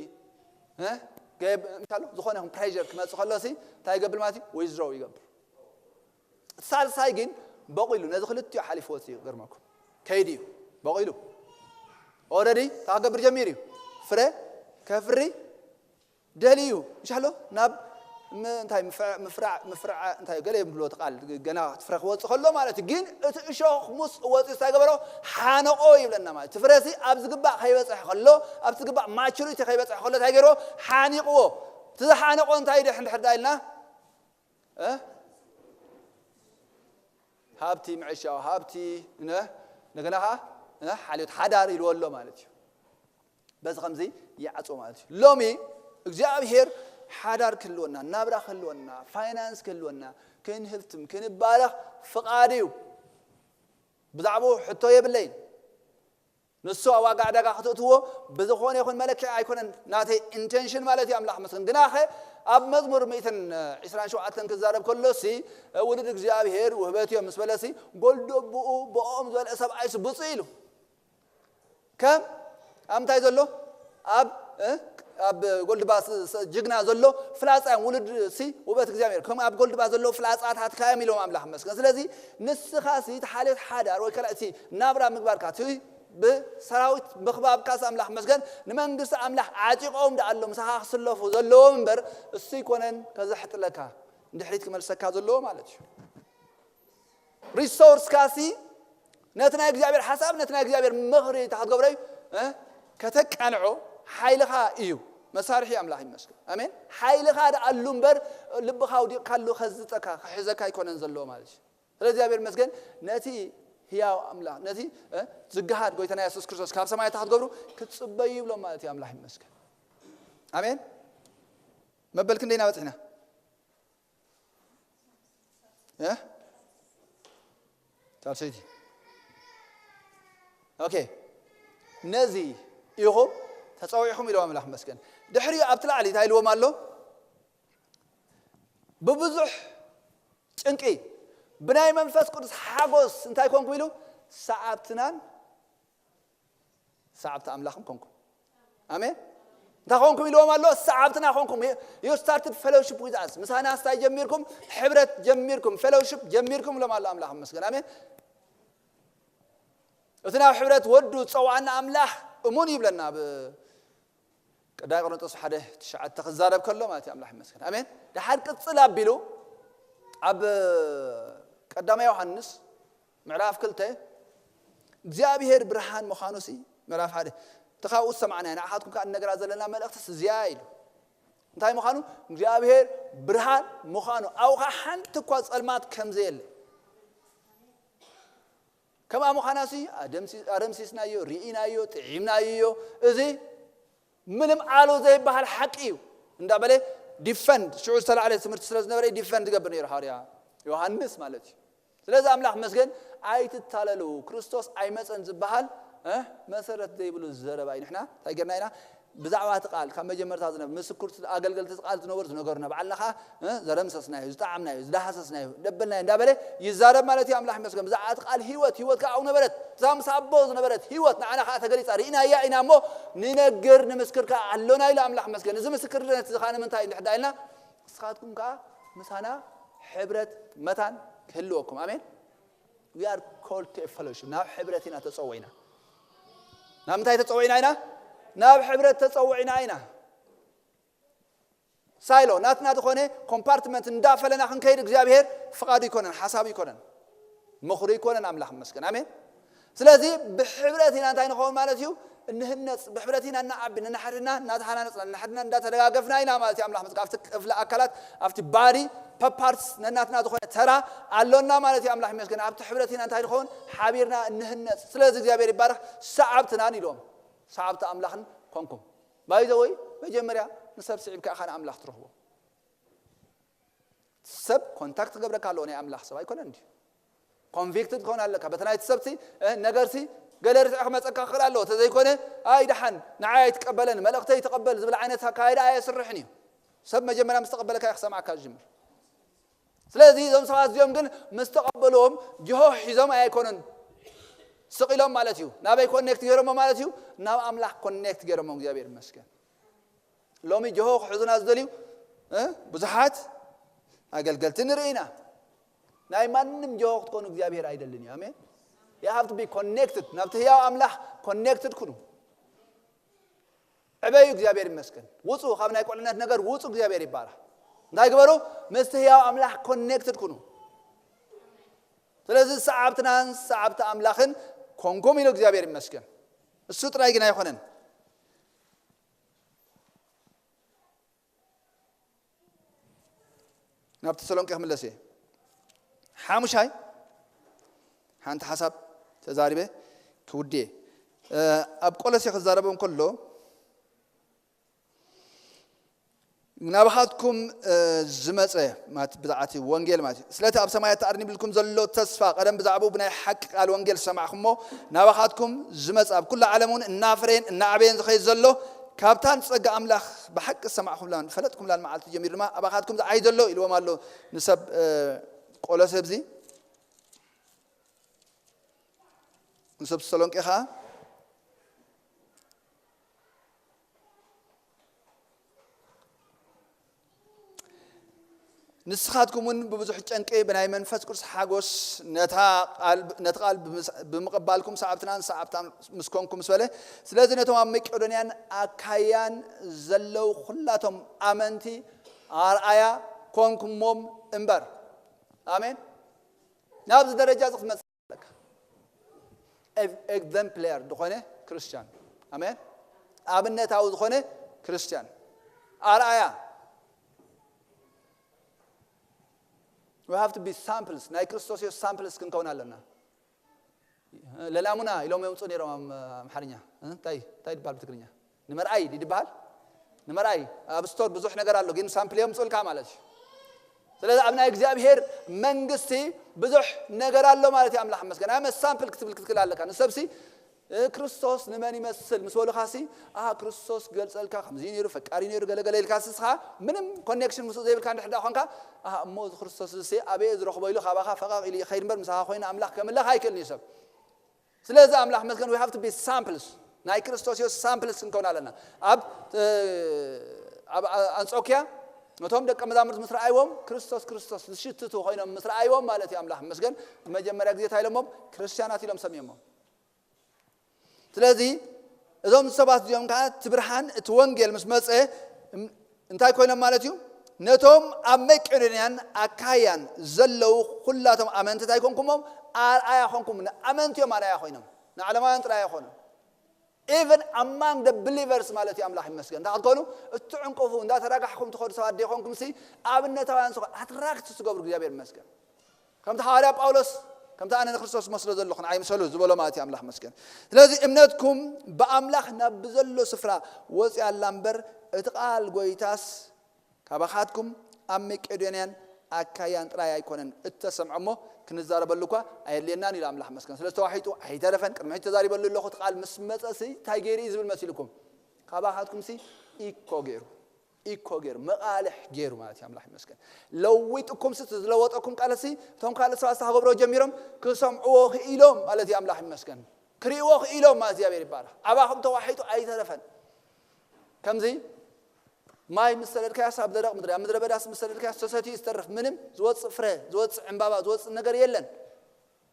እ? ገብ-፣ እንታይ ኣሎ? ዝኾነ ይኹን ፕሬር ክመጽእ ከሎሲ እንታይ ይገብር ማለት እዩ? ዊዝድሮው ይገብር። እቲ ሳልሳይ ግን በቑሉ፣ ነዚ ክልቲኡ ሓሊፉ ወፂኡ፣ ይገርመኩም። ከይዱ እዩ፣ በቑሉ። ኦልሬዲ እንታይ ክገብር ጀሚሩ እዩ? ፍረ ከፍሪ ደልዩ እዩ። ምሻሎ ናብ ም-፣ እንታይ ምፍዕ-፣ ምፍራዕ፣ ምፍራዕ፣ እንታይ ገለ እዮም ዝብልዎ እቲ ቃል፣ ገና እቲ ፍረ ክወፅእ ከሎ ማለት እዩ። ግን እቲ እሾኽ ምስ ወፂኡ እንታይ ገበሮ? ሓነቆ ይብለና ማለት እዩ። እቲ ፍረሲ ኣብ ዝግባእ ከይበፅሐ ከሎ፣ ኣብ ዝግባእ ማቹሪቲ ከይበፅሐ ከሎ እንታይ ገይርዎ? ሓኒቕዎ። እቲ ዝሓነቆ እንታይ ድሕ-፣ እንድሕር ዳ ኢልና? እ? ሃብቲ ምዕሻው፣ ሃብቲ፣ ነ-፣ እንደገና ኸዓ፣ እ፣ ሓልዮት ሓዳር ኢልዎ ኣሎ ማለት እዩ። በዚ ከምዚ ይዓጾ ማለት እዩ። ሎሚ እግዚኣብሔር ሓዳር ክህልወና፣ ናብራ ክህልወና፣ ፋይናንስ ክህልወና፣ ክንህብትም፣ ክንባረኽ ፍቓድ እዩ። ብዛዕባኡ ሕቶ የብለይን። ንሱ ኣብ ዋጋ ዕዳጋ ክትእትዎ ብዝኾነ ይኹን መለክዒ ኣይኮነን ናተይ ኢንቴንሽን ማለት እዩ። ኣምላኽ መስገን። ግናኸ ኣብ መዝሙር ሚእትን ዕስራን ሸውዓተን ክዛረብ ከሎሲ፣ ውሉድ እግዚኣብሔር ውህበት እዮም ምስ በለሲ፣ ጎልደብኡ ብኦም ዝበልዐ ሰብኣይስ ብፁዕ ኢሉ። ከም ኣብ ምንታይ ዘሎ? ኣብ፣ እ፣ ኣብ ጎልድባ ስ-፣ ስ-፣ ጅግና ዘሎ ፍላጻ እዮም። ውሉድ ሲ ውበት እግዚኣብሔር ከም ኣብ ጎልድባ ዘለዉ ፍላጻታትካ እዮም ኢሎም ኣምላኽ መስገን። ስለዚ ንስኻ ሲ እቲ ሓልዮት ሓዳር ወይ ካልእ እቲ ናብራ ምግባርካ እቲ ብሰራዊት ምኽባብካስ ኣምላኽ መስገን ንመንግስቲ ኣምላኽ ዓጢቖም ደኣ ኣሎ ምሳኻ ክስለፉ ዘለዎም እምበር እሱ ይኮነን ከዘሕጥለካ ንድሕሪት ክመልሰካ ዘለዎ ማለት እዩ። ሪሶርስ ካሲ ነቲ ናይ እግዚኣብሔር ሓሳብ፣ ነቲ ናይ እግዚኣብሔር ምኽሪ እንታይ ክትገብሮ እዩ? እ? ከተቃንዖ ሓይልኻ እዩ። መሳርሒ ኣምላኽ ይመስገን። ኣሜን። ሓይልኻ ደኣሉ እምበር ልብኻ ኣውዲቕካሉ ከዝጠካ፣ ክሕዘካ ኣይኮነን ዘለዎ ማለት እዩ። ስለ እግዚኣብሔር ይመስገን፣ ነቲ ህያው ኣምላኽ፣ ነቲ፣ እ፣ ዝገሃድ ጎይታና የሱስ ክርስቶስ ካብ ሰማይ እንታይ ክትገብሩ ክትጽበዩ ይብሎም ማለት እዩ። ኣምላኽ ይመስገን። ኣሜን። መበል ክንደይ ኢና በጺሕና? እ? ሳልሰይቲ። ኦኬ። ነዚ ኢኹም ተጸዊዕኹም ኢልዎም ኣምላኽ መስገን። ድሕሪኡ ኣብቲ ላዕሊ እንታይ ኢልዎም ኣሎ? ብብዙሕ ጭንቂ፣ ብናይ መንፈስ ቅዱስ ሓጎስ እንታይ ኮንኩም ኢሉ? ሰዓብትናን ሰዓብቲ ኣምላኽን ኮንኩም። ኣሜን። እንታይ ኮንኩም ኢልዎም ኣሎ? ሰዓብትና ኮንኩም። You started fellowship with us። ምሳና ስታይ ጀሚርኩም፣ ሕብረት ጀሚርኩም፣ ፌሎውሺፕ ጀሚርኩም ኢሎም ኣሎ። ኣምላኽ ይመስገን። ኣሜን። እቲ ናብ ሕብረት ወዱ ዝጸውዓና ኣምላኽ እሙን ይብለና። ኣብ ቀዳማይ ቆሮንቶስ ሓደ ትሽዓተ ክዛረብ ከሎ ማለት እዩ። ኣምላኽ ይመስገን። ኣሜን። ደሓር ቅጽል ኣቢሉ ኣብ ቀዳማይ ዮሃንስ ምዕራፍ ክልተ እግዚኣብሔር ብርሃን ምዃኑ ሲ ምዕራፍ ሓደ እቲ ካብኡ ዝሰማዕናዮ ንዓኻትኩም ከዓ እንነግራ ዘለና መልእኽትስ እዚኣ ኢሉ። እንታይ ምዃኑ? እግዚኣብሔር ብርሃን ምዃኑ፣ ኣብኡ ከዓ ሓንቲ እኳ ጸልማት ከም ዘየለ። ከምኣ ምዃናሲ ኣደምሲ-፣ ኣደምሲስናዮ፣ ርኢናዮ፣ ጥዒምናዮ። እዚ ምንም ኣሉ ዘይበሃል ሓቂ እዩ እንዳበለ ዲፈንድ፣ ሽዑ ዝተላዕለ ትምህርቲ ስለ ዝነበረ ዲፈንድ ዝገብር ነይሩ ሃዋርያ ዮሃንስ ማለት እዩ። ስለዚ ኣምላኽ መስገን ኣይትታለሉ፣ ክርስቶስ ኣይመፀን ዝበሃል እ፣ መሰረት ዘይብሉ ዘረባ እዩ። ንሕና እንታይ ገርና ኢና? ብዛዕባ እቲ ቃል ካብ መጀመርታ ዝነበረ ምስክር ኣገልገልቲ ቃል ዝነበሩ ዝነገሩና ባዕልና ከዓ እ፣ ዘረምሰስናዮ፣ ዝጠዓምናዮ፣ ዝዳሃሰስናዮ፣ ደበልናዮ እንዳበለ ይዛረብ ማለት እዩ። ኣምላኽ ይመስገን። ብዛዕባ እቲ ቃል ህይወት፣ ህይወት ከዓ ኣብኡ ነበረት። እዛ ምስ ኣቦ ዝነበረት ህይወት ንዓና ከዓ ተገሊጻ ርኢናያ ኢና እሞ ንነግር፣ ንምስክር ከዓ ኣሎና ኢሉ ኣምላኽ ይመስገን። እዚ ምስክርነት እዚ ከዓ ንምንታይ እንድሕር ኢልና ንስኻትኩም ከዓ ምሳና ሕብረት መታን ክህልወኩም። ኣሜን። We are called to a fellowship። ናብ ሕብረት ኢና ተጸዊዕና። ናብ ምንታይ ተጸዊዕና ኢና? ናብ ሕብረት ተጸዊዕና ኢና። ሳይሎ ናትና ዝኾነ ኮምፓርትመንት እንዳፈለና ክንከይድ እግዚኣብሔር ፍቓዱ ይኮነን፣ ሓሳቡ ይኮነን፣ ምኽሩ ይኮነን። ኣምላኽ ይመስገን። ኣሜን። ስለዚ ብሕብረት ኢና እንታይ ንኸውን ማለት እዩ? እንህነጽ። ብሕብረት ኢና እናዓቢ፣ ነናሕድና እናተሓናነጽና፣ ነናሕድና እንዳተደጋገፍና ኢና ማለት እዩ። ኣምላኽ ይመስገን። ኣብቲ ክፍለ ኣካላት፣ ኣብቲ ባዲ ፓርትስ ነናትና ዝኾነ ተራ ኣሎና ማለት እዩ። ኣምላኽ ይመስገን። ኣብቲ ሕብረት ኢና እንታይ ንኸውን? ሓቢርና እንህነጽ። ስለዚ እግዚኣብሔር ይባረኽ። ሰዓብትናን ኢሎም ሰዓብቲ ኣምላኽን ኮንኩም። ባይ ዘ ወይ መጀመርያ ንሰብ ስዒብካ ኢኻ ንኣምላኽ ትረኽቦ። ሰብ ኮንታክት ክገብረካ ኣለዎ፣ ናይ ኣምላኽ ሰብ ኣይኮነን ድዩ? ኮንቪክትድ ትኸውን ኣለካ በቲ ናይቲ ሰብሲ እ፣ ነገርሲ ገለ ርትዒ ክመፀካ ክኽእል ኣለዎ። ተዘይኮነ ኣይ ደሓን ንዓይ ኣይትቀበለን፣ መልእኽተይ ኣይትቐበል ዝብል ዓይነት ኣካይዳ ኣየስርሕን እዩ። ሰብ መጀመርያ ምስ ተቐበለካ እዩ ክሰምዓካ ዝጅምር። ስለዚ እዞም ሰባት እዚኦም ግን ምስ ተቐበልዎም ጅሆ ሒዞም ኣይኮኑን ስቕ ኢሎም ማለት እዩ። ናበይ ኮኔክት ገይሮሞ ማለት እዩ? ናብ ኣምላኽ ኮኔክት ገይሮሞ። እግዚኣብሔር ይመስገን። ሎሚ ጅሆ ክሕዙና ዝደልዩ እ፣ ብዙሓት ኣገልገልቲ ንርኢ ኢና። ናይ ማንም ጅሆ ክትኮኑ እግዚኣብሔር ኣይደልን እዩ። ኣሜን። You have to be connected። ናብቲ ህያው ኣምላኽ ኮኔክትድ ኩኑ። ዕበዩ። እግዚኣብሔር ይመስገን። ውፁ፣ ካብ ናይ ቁልዕነት ነገር ውፁ። እግዚኣብሔር ይባረኽ። እንታይ ግበሩ? ምስቲ ህያው ኣምላኽ ኮኔክትድ ኩኑ። ስለዚ ሰዓብትናን ሰዓብቲ ኣምላኽን ኮንኩም ኢሉ እግዚኣብሔር ይመስገን። እሱ ጥራይ ግን ኣይኮነን። ናብ ተሰሎንቄ ክምለስ እየ። ሓሙሻይ ሓንቲ ሓሳብ ተዛሪበ ክውድየ። እ፣ ኣብ ቆሎሴ ክዛረቦም ከሎ ናባኻትኩም እ፣ ዝመጸ ማለት ብዛዕባ እቲ ወንጌል ማለት እዩ። ስለቲ ኣብ ሰማያት ተኣርኒ ብልኩም ዘሎ ተስፋ ቀደም ብዛዕባኡ ብናይ ሓቂ ቃል ወንጌል ዝሰማዕኹሞ ናባኻትኩም ዝመጸ ኣብ ኩሉ ዓለም እውን እናፍረየን እናዕበየን ዝኸይድ ዘሎ ካብታን ጸጋ ኣምላኽ ብሓቂ ዝሰማዕኹምላን ፈለጥኩምላን መዓልቲ ጀሚሩ ድማ ኣባኻትኩም ዝዓይ ዘሎ ኢልዎም ኣሎ ንሰብ እ፣ ቆሎሴ ብዚ ንሰብ ተሰሎንቄ ኸዓ ንስኻትኩም እውን ብብዙሕ ጨንቂ ብናይ መንፈስ ቅዱስ ሓጎስ ነታ ቃል፣ ነቲ ቃል ብምስ-፣ ብምቕባልኩም ሰዓብትናን ሰዓብታን ምስ ኮንኩም ምስ በለ፣ ስለዚ ነቶም ኣብ መቄዶንያን ኣካያን ዘለዉ ኩላቶም ኣመንቲ ኣርኣያ ኮንኩሞም እምበር። ኣሜን። ናብዚ ደረጃ እዚ ክትመጽእ ኣለካ። ኤግ-፣ ኤግዘምፕላር ዝኾነ ክርስቲያን። ኣሜን። ኣብነታዊ ዝኾነ ክርስቲያን። ኣርኣያ። We have to be samples። ናይ ክርስቶስ ኢየሱስ ሳምፕልስ ክንከውን ኣለና። ለላሙና ኢሎም የምፁ ነይሮም ኣም-፣ ኣምሓርኛ። እንታይ፣ እንታይ ይበሃል ብትግርኛ? ንመርኣይ ድዩ ዝበሃል? ንመርኣይ። ኣብ ስቶር ብዙሕ ነገር ኣሎ፣ ግን ሳምፕል የምፁልካ ማለት እዩ። ስለዚ ኣብ ናይ እግዚኣብሔር መንግስቲ ብዙሕ ነገር ኣሎ ማለት እዩ። ኣምላኽ ይመስገን። ኣመ ሳምፕል ክትብል ክትክእል ኣለካ። ንሰብሲ እ፣ ክርስቶስ ንመን ይመስል ምስ በሉኻሲ፣ ኣ፣ ክርስቶስ ገልጸልካ፣ ከምዚ ነይሩ፣ ፈቃሪ ነይሩ፣ ገለገለ ኢልካ ስስኻ፣ ምንም ኮኔክሽን ምስኡ ዘይብልካ እንድሕር ደኣ ኾንካ፣ ኣ፣ እሞ እዚ ክርስቶስ እዚ ኣበየ ዝረኽቦ ኢሉ ካባኻ ፈቐቕ ኢሉ ይኸይድ እምበር፣ ምሳኻ ኮይኑ ኣምላኽ ከምልኽ ኣይክእልን እዩ ሰብ። ስለዚ ኣምላኽ መስገን፣ we have to be samples። ናይ ክርስቶስ ኢየሱስ ሳምፕልስ ክንከውን ኣለና። ኣብ፣ እ፣ ኣብ ኣ-፣ ኣንጾኪያ ነቶም ደቀ መዛሙርት ምስ ረኣይዎም፣ ክርስቶስ፣ ክርስቶስ ዝሽትቱ ኮይኖም ምስ ረኣይዎም ማለት እዩ። ኣምላኽ መስገን፣ ንመጀመርያ ግዜ እንታይ ኢሎሞም? ክርስትያናት ኢሎም ሰሚዮሞም። ስለዚ እዞም ሰባት እዚኦም ከዓ እቲ ብርሃን፣ እቲ ወንጌል ምስ መጸ፣ እም-፣ እንታይ ኮይኖም ማለት እዩ? ነቶም ኣብ መቄዶንያን ኣካያን ዘለዉ ኩላቶም ኣመንቲ እንታይ ኮንኩሞም? ኣርኣያ ኮንኩም። ንኣመንቲ እዮም ኣርኣያ ኮይኖም። ንዓለማውያን ጥራይ ኣይኮኑን። Even among the believers ማለት እዩ። ኣምላኽ ይመስገን። እንታይ ክትኮኑ፣ እትዕንቅፉ፣ እንዳተራጋሕኩም ትኸዱ ሰባት ዶ ይኾንኩም ሲ ኣብነታውያን ዝኾኑ ኣትራክት ትገብሩ እግዚኣብሔር ይመስገን። ከምቲ ሃዋርያ ጳውሎስ፣ ከምቲ ኣነ ንክርስቶስ መስሎ ዘለኹ ንዓይ ምሰሉ ዝበሎ ማለት እዩ። ኣምላኽ ይመስገን። ስለዚ እምነትኩም ብኣምላኽ ናብ ብዘሎ ስፍራ ወፂኣ ኣላ እምበር፣ እቲ ቃል ጎይታስ ካባኻትኩም ኣብ መቄዶንያን ኣካያን ጥራይ ኣይኮነን እተሰምዐ እሞ፣ ክንዛረበሉ እኳ ኣየድልየናን ኢሉ ኣምላኽ መስገን። ስለ ዝተዋሒጡ ኣይተረፈን። ቅድሚ ሕጂ ተዛሪበሉ ኣለኹ። እቲ ቃል ምስ መጸሲ እንታይ ገይሩ እዩ ዝብል መሲልኩም? ካባኻትኩም ሲ ኢኮ ገይሩ፣ ኢኮ ገይሩ፣ መቓልሕ ገይሩ ማለት እዩ። ኣምላኽ ይመስገን። ለዊጥኩም ሲ፣ እቲ ዝለወጠኩም ቃል ሲ፣ እቶም ካልእ ሰባት ክገብሮ ጀሚሮም ክሰምዕዎ ክኢሎም ማለት እዩ። ኣምላኽ ይመስገን። ክርእይዎ ክኢሎም ማለት እግዚኣብሔር ይባረኽ። ኣባኹም ተዋሒጡ ኣይተረፈን። ከምዚ ማይ ምስ ሰደድካያስ ኣብ ደረቕ ምድሪ፣ ኣብ ምድረ በዳስ ምስ ሰደድካያስ ተሰትዩ ዝተርፍ ምንም ዝወፅእ ፍረ፣ ዝወፅእ ዕምባባ፣ ዝወፅእ ነገር የለን።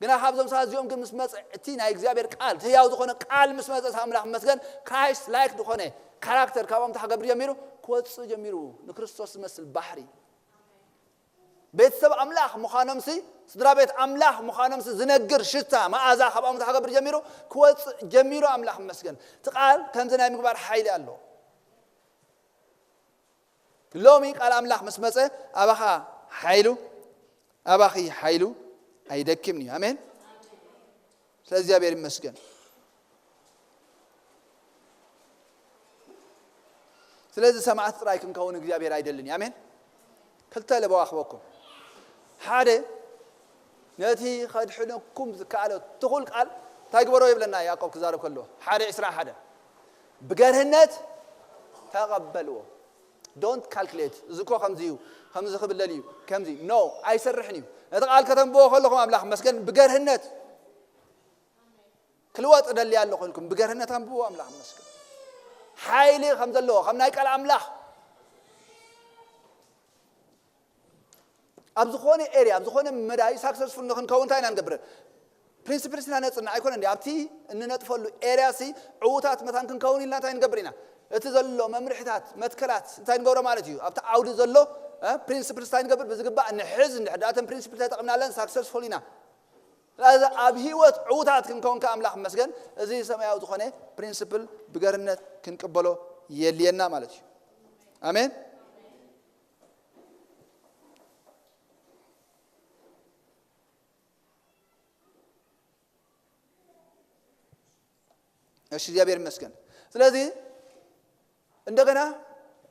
ግና ካብዞም ሰባት እዚኦም ግን ምስ መፀ እቲ ናይ እግዚኣብሔር ቃል፣ እቲ ህያው ዝኾነ ቃል ምስ መፀ፣ ኣምላኽ መስገን፣ ክራይስት ላይክ ዝኾነ ካራክተር ካብኦም ተሓገብር ጀሚሩ፣ ክወፅእ ጀሚሩ፣ ንክርስቶስ ዝመስል ባህሪ። ቤተሰብ ኣምላኽ ምዃኖምሲ፣ ስድራ ቤት ኣምላኽ ምዃኖምሲ ዝነግር ሽታ፣ መኣዛ ካብኦም ተሓገብር ጀሚሩ፣ ክወፅእ ጀሚሩ፣ ኣምላኽ መስገን። እቲ ቃል ከምዚ ናይ ምግባር ሓይሊ ኣለዎ። ሎሚ ቃል ኣምላኽ ምስ መጸ፣ ኣባኻ ሓይሉ፣ ኣባኺ ሓይሉ ኣይደክምን እዩ። ኣሜን። ስለ እግዚኣብሔር ይመስገን። ስለዚ ሰማዕቲ ጥራይ ክንከውን እግዚኣብሔር ኣይደልን እዩ። ኣሜን። ክልተ ለበዋ ክበኩም። ሓደ፣ ነቲ ከድሕነኩም ዝከኣለ ትኹል ቃል እንታይ ግበሮ ይብለና ያዕቆብ ክዛረብ ከሎ? ሓደ ዕስራ ሓደ፣ ብገርህነት ተቐበልዎ። ዶንት ካልኩሌት። እዚ እኮ ከምዚ እዩ፣ ከምዚ ክብለል እዩ፣ ከምዚ። ኖ፣ ኣይሰርሕን እዩ። ነቲ ቃል ከተንብቦ ከለኹም ኣምላኽ መስገን ብገርህነት ክልወጥ እደሊ ኣለኹ ኢልኩም ብገርህነት ኣንብቦ። ኣምላኽ መስገን ሓይሊ ከም ዘለዎ፣ ከም ናይ ቃል ኣምላኽ ኣብ ዝኾነ ኤርያ፣ ኣብ ዝኾነ መዳይ ሳክሰስፉል ንክንከውን እንታይ ኢና ንገብር? ፕሪንስፕልስ ኢና ነጽንዕ ኣይኮነ እንዲ? ኣብቲ እንነጥፈሉ ኤርያ ሲ ዕዉታት መታን ክንከውን ኢልና እንታይ ንገብር ኢና? እቲ ዘሎ መምርሕታት፣ መትከላት እንታይ ንገብሮ ማለት እዩ? ኣብቲ ዓውዲ ዘሎ ፕሪንስፕልስ እንታይ ንገብር? ብዝግባእ ንሕዝ። እንድሕር ደኣ እተን ፕሪንስፕል ተጠቕምናለን ሳክሰስፉል ኢና። ስለዚ ኣብ ህይወት ዕዉታት ክንከውን ከ ኣምላኽ መስገን፣ እዚ ሰማያዊ ዝኾነ ፕሪንስፕል ብገርነት ክንቅበሎ የድልየና ማለት እዩ። ኣሜን። እሺ፣ እግዚኣብሔር ይመስገን። ስለዚ እንደገና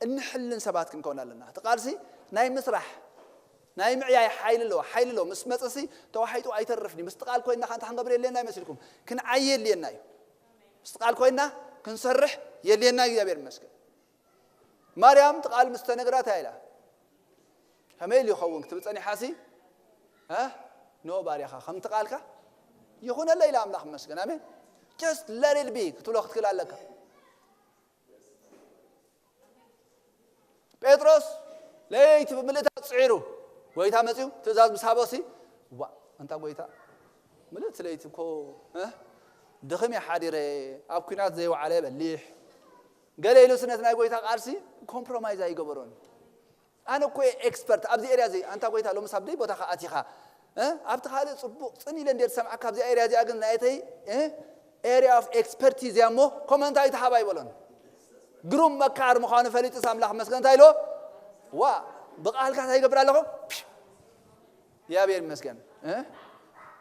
እንሕልን ሰባት ክንከውን ኣለና። እቲ ቃልሲ ናይ ምስራሕ ናይ ምዕያይ ሓይሊ ኣለዎ፣ ሓይሊ ኣለዎ። ምስ መጸሲ ተዋሒጡ ኣይተርፍን እዩ። ምስቲ ቃል ኮይንና ከ እንታይ ክንገብር የድልየና ይመስልኩም? ክንዓይ የድልየና እዩ። ምስቲ ቃል ኮይንና ክንሰርሕ የድልየና እዩ። እግዚኣብሔር ይመስገን። ማርያም እቲ ቃል ምስ ተነግራ እንታይ ኢላ? ከመይ ኢሉ ይኸውን ክትብል ጸኒሓ ሲ፣ እ? ኖ ባርያኻ ከምቲ ቃልካ ይኹነለይ ኢላ ኣምላኽ ይመስገን። ኣሜን። Just let it be ክትብሎ ክትክእል ኣለካ። ጴጥሮስ ለይቲ ብምልእታ ጽዒሩ፣ ጎይታ መጺኡ ትእዛዝ ምስ ሃቦ ሲ፣ ዋ፣ ኣንታ ጎይታ፣ ምልእቲ ለይቲ እኮ፣ እ? ድኽም እየ ሓዲረ፣ ኣብ ኲናት ዘይወዓለ በሊሕ፣ ገለ ኢሉ ሲ ነቲ ናይ ጎይታ ቃልሲ ኮምፕሮማይዝ ኣይገበሮን። ኣነ እኮ እየ ኤክስፐርት ኣብዚ ኤርያ እዚ። ኣንታ ጎይታ፣ ሎምስ ኣብ ደይ ቦታኻ ኣቲኻ፣ እ? ኣብቲ ካልእ ጽቡቕ ጽን ኢለ እንድየ ዝሰምዓካ፣ ኣብዚ ኤርያ እዚኣ ግን ናይተይ፣ እ? ኤርያ ኦፍ ኤክስፐርቲዝ እያ እሞ ኮመንት ኣይትሃባ ኣይበሎን። ግሩም መካር ምዃኑ ፈሊጥስ ኣምላኽ መስገን እንታይ ኢልዎ? ዋ፣ ብቓልካ እንታይ ይገብር ኣለኹ? ፕሽ! እግዚኣብሔር ይመስገን፣ እ?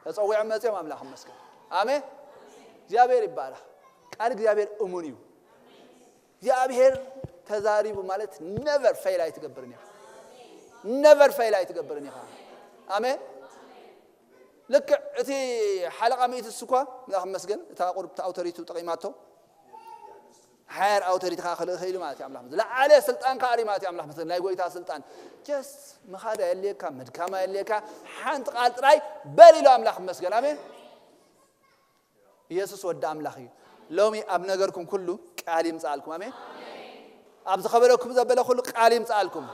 ተጸዊዖም መጺኦም ኣምላኽ ይመስገን። ኣሜን። እግዚኣብሔር ይባረኽ። ቃል እግዚኣብሔር እሙን እዩ። እግዚኣብሔር ተዛሪቡ ማለት ነቨር ፌል ኣይትገብርን ኢኻ። ነቨር ፌል ኣይትገብርን ኢኻ። ኣሜን። ልክዕ እቲ ሓለቓ ሚእቲ እሱ እኳ ኣምላኽ ይመስገን፣ እታ ቁርብቲ ኣውቶሪቱ ጠቒማቶ፣ ሃየር ኣውቶሪቲ ከዓ ክልእኽ ኢሉ ማለት እዩ። ኣምላኽ ዝለዓለ ስልጣን ከዓ ርኢ ማለት እዩ። ኣምላኽ ይመስገን፣ ናይ ጎይታ ስልጣን። ጀስት ምኻድ ኣየድልየካ፣ ምድካም ኣየድልየካ፣ ሓንቲ ቃል ጥራይ በል ኢሉ ኣምላኽ ይመስገን። ኣሜን። ኢየሱስ ወዲ ኣምላኽ እዩ። ሎሚ ኣብ ነገርኩም ኩሉ ቃል ይምጽኣልኩም። ኣሜን። ኣብ ዝኸበደኩም ዘበለ ኩሉ ቃል ይምጽኣልኩም።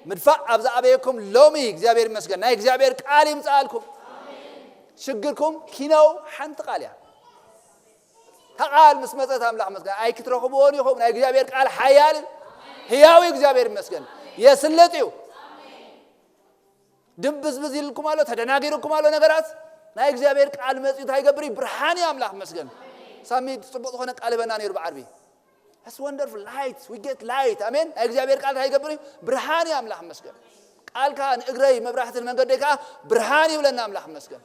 ምድፋእ ኣብ ዝኣበየኩም ሎሚ እግዚኣብሔር ይመስገን፣ ናይ እግዚኣብሔር ቃል ይምጽኣልኩም። ሽግርኩም ኪነው ሓንቲ ቃል እያ። እታ ቃል ምስ መጸት ኣምላኽ መስገን ኣይክትረኽብዎን ኢኹም። ናይ እግዚኣብሔር ቃል ሓያል እዩ፣ ህያው እዩ። እግዚኣብሔር ይመስገን፣ የስልጥ እዩ። ድብዝብዝ ኢልኩም ኣሎ፣ ተደናጊርኩም ኣሎ ነገራት። ናይ እግዚኣብሔር ቃል መፅኡ እንታይ ይገብር እዩ? ብርሃን እዩ። ኣምላኽ መስገን። ሳሚ ፅቡቕ ዝኾነ ቃል ይበና ነይሩ ብዓርቢ። That's wonderful light. We get light. ኣሜን። ናይ እግዚኣብሔር ቃል እንታይ ይገብር እዩ? ብርሃን እዩ። ኣምላኽ መስገን። ቃልካ ንእግረይ መብራህትን መንገደይ ከዓ ብርሃን ይብለና። ኣምላኽ መስገን።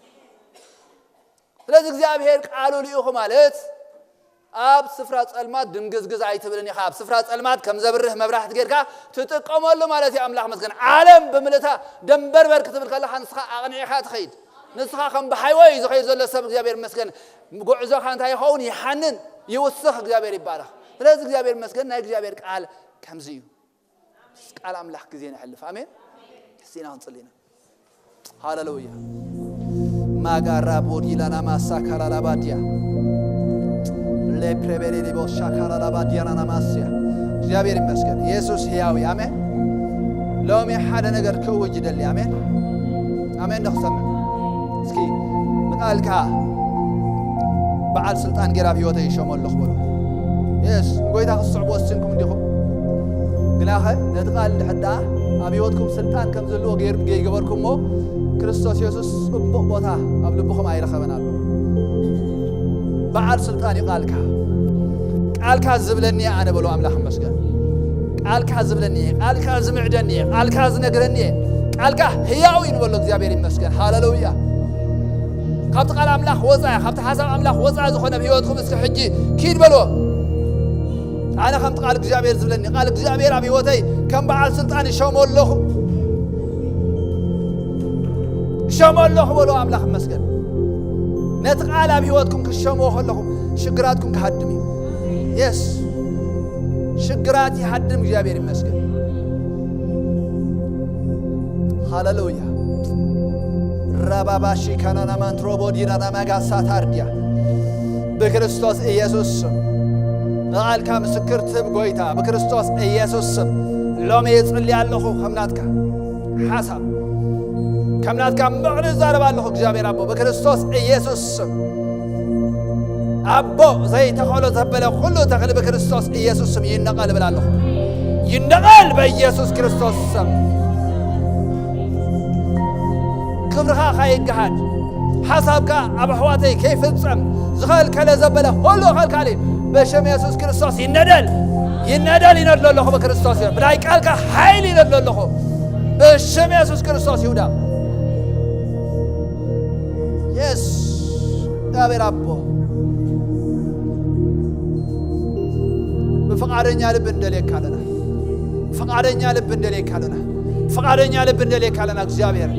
ስለዚ እግዚኣብሔር ቃሉ ልኢኹ ማለት ኣብ ስፍራ ጸልማት ድንግዝግዝ ኣይትብልን ኢኻ። ኣብ ስፍራ ጸልማት ከም ዘብርህ መብራህቲ ጌርካ ትጥቀመሉ ማለት እዩ። ኣምላኽ መስገን። ዓለም ብምልታ ደንበርበር ክትብል ከለኻ ንስኻ ኣቕኒዕኻ ትኸይድ። ንስኻ ከም ብሃይወይ ዝኸይድ ዘሎ ሰብ እግዚኣብሔር መስገን። ጉዕዞኻ እንታይ ይኸውን? ይሓንን፣ ይውስኽ። እግዚኣብሔር ይባረኽ። ስለዚ እግዚኣብሔር መስገን። ናይ እግዚኣብሔር ቃል ከምዚ እዩ። ቃል ኣምላኽ ግዜ ነሕልፍ። ኣሜን። እስቲ ኢና ክንጽሊ ኢና። ሃሌሉያ። ማጋራ ቦዲላና ማሳ ካላላ ባዲያ። ሌፕሬቤሌ ቦሻ ካላላ ባዲያ ናና ማስያ። እግዚኣብሔር ይመስገን። ኢየሱስ ሕያው እዩ። ኣሜን። ሎሚ ሓደ ነገር ክእውጅ ይደሊ። ኣሜን። ኣሜን። ንኽሰምዕ እስኪ ንቃልካ በዓል ስልጣን ጌራ ኣብ ህይወተይ ይሸሞ ኣለኹ በሉ። የስ፣ ጎይታ ክትስዕቡ ወሲንኩም እንዲኹም። ግናኸ ነቲ ቃል እንድሕር ደኣ ኣብ ህይወትኩም ስልጣን ከም ዘለዎ ገይሩ ገይገበርኩሞ፣ ክርስቶስ የሱስ ጽቡቕ ቦታ ኣብ ልብኹም ኣይረኸበን ኣሎ። በዓል ስልጣን እዩ ቃልካ። ቃልካ ዝብለኒ እየ ኣነ በሎ ኣምላኽ ይመስገን። ቃልካ ዝብለኒ እየ፣ ቃልካ ዝምዕደኒ እየ፣ ቃልካ ዝነግረኒ እየ። ቃልካ ህያው እዩ ንበሎ እግዚኣብሔር ይመስገን። ሃሌሉያ። ካብቲ ቃል ኣምላኽ ወፃኢ፣ ካብቲ ሓሳብ ኣምላኽ ወፃኢ ዝኾነ ኣብ ህይወትኩም እስኪ ሕጂ ኪድ በልዎ። ኣነ ከምቲ ቃል እግዚኣብሔር ዝብለኒ፣ ቃል እግዚኣብሔር ኣብ ህይወተይ ከም በዓል ስልጣን ይሸሞ ኣለኹ። ክሸሞ ኣለኹ በሎ ኣምላኽ ይመስገን። ነቲ ቃል ኣብ ህይወትኩም ክሸምዎ ከለኹም ሽግራትኩም ክሃድም እዩ። የስ፣ ሽግራት ይሃድም። እግዚኣብሔር ይመስገን። ሃሌሉያ። ራባባሺ ካናና ማንትሮቦ ዲራና ማጋሳ ታርዲያ። ብክርስቶስ ኢየሱስ ስም ንቓልካ ምስክር ትብ ጎይታ፣ ብክርስቶስ ኢየሱስ ስም ሎሚ ይጽሊ ኣለኹ። ከም ናትካ ሓሳብ፣ ከም ናትካ ምኽሪ እዛረብ ኣለኹ። እግዚኣብሔር ኣቦ፣ ብክርስቶስ ኢየሱስ ስም ኣቦ ዘይተኸሎ ዘበለ ኩሉ ተኽሊ ብክርስቶስ ኢየሱስ ስም ይነቐል እብል ኣለኹ። ይነቐል በኢየሱስ ክርስቶስ ስም። ክብርኻ ኸይገሃድ፣ ሓሳብካ ኣብ ኣሕዋተይ ከይፍጸም ዝኸልከለ ዘበለ ኩሉ ኸልካሊ ብሽም የሱስ ክርስቶስ ይነደል፣ ይነደል፣ ይነድሎ ኣለኹ ብክርስቶስ። ብናይ ቃልካ ሓይሊ ይነድሎ ኣለኹ ብሽም የሱስ ክርስቶስ። ይሁዳ፣ የስ፣ እግዚኣብሔር ኣቦ፣ ብፍቓደኛ ልቢ እንደልየካ ኣለና። ፍቓደኛ ልቢ እንደልየካ ኣለና። ፍቓደኛ ልቢ እንደልየካ ኣለና። እግዚኣብሔር፣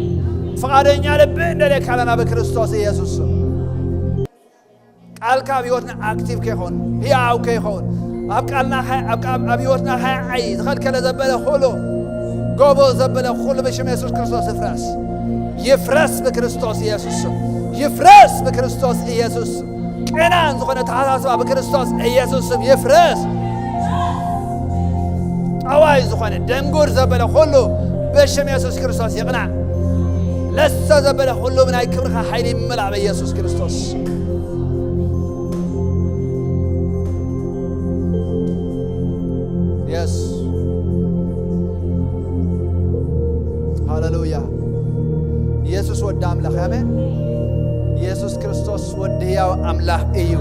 ፍቓደኛ ልቢ እንደልየካ ኣለና ብክርስቶስ ኢየሱስ ስም። ቃልካ ኣብ ህይወትና ኣክቲቭ ከይኸውን፣ ህያው ከይኸውን፣ ኣብ ቃልና ኸ-፣ ኣብ ቃ-፣ ኣብ ህይወትና ከይዓዪ ዝኸልከለ ዘበለ ኩሉ ጎቦ ዘበለ ኩሉ ብሽም የሱስ ክርስቶስ ይፍረስ። ይፍረስ ብክርስቶስ ኢየሱስ ስም። ይፍረስ ብክርስቶስ ኢየሱስ ስም። ቅናን ዝኾነ ተሓሳስባ ብክርስቶስ ኢየሱስ ስም ይፍረስ። ጠዋይ ዝኾነ ደንጉር ዘበለ ኩሉ ብሽም የሱስ ክርስቶስ ይቕናዕ። ለሰ ዘበለ ኩሉ ብናይ ክብርኻ ሓይሊ ይመላእ በኢየሱስ ክርስቶስ። የስ፣ ሃሌሉያ። ኢየሱስ ወዲ ኣምላኽ፣ ኣሜን። ኢየሱስ ክርስቶስ ወዲ ህያው ኣምላኽ እዩ።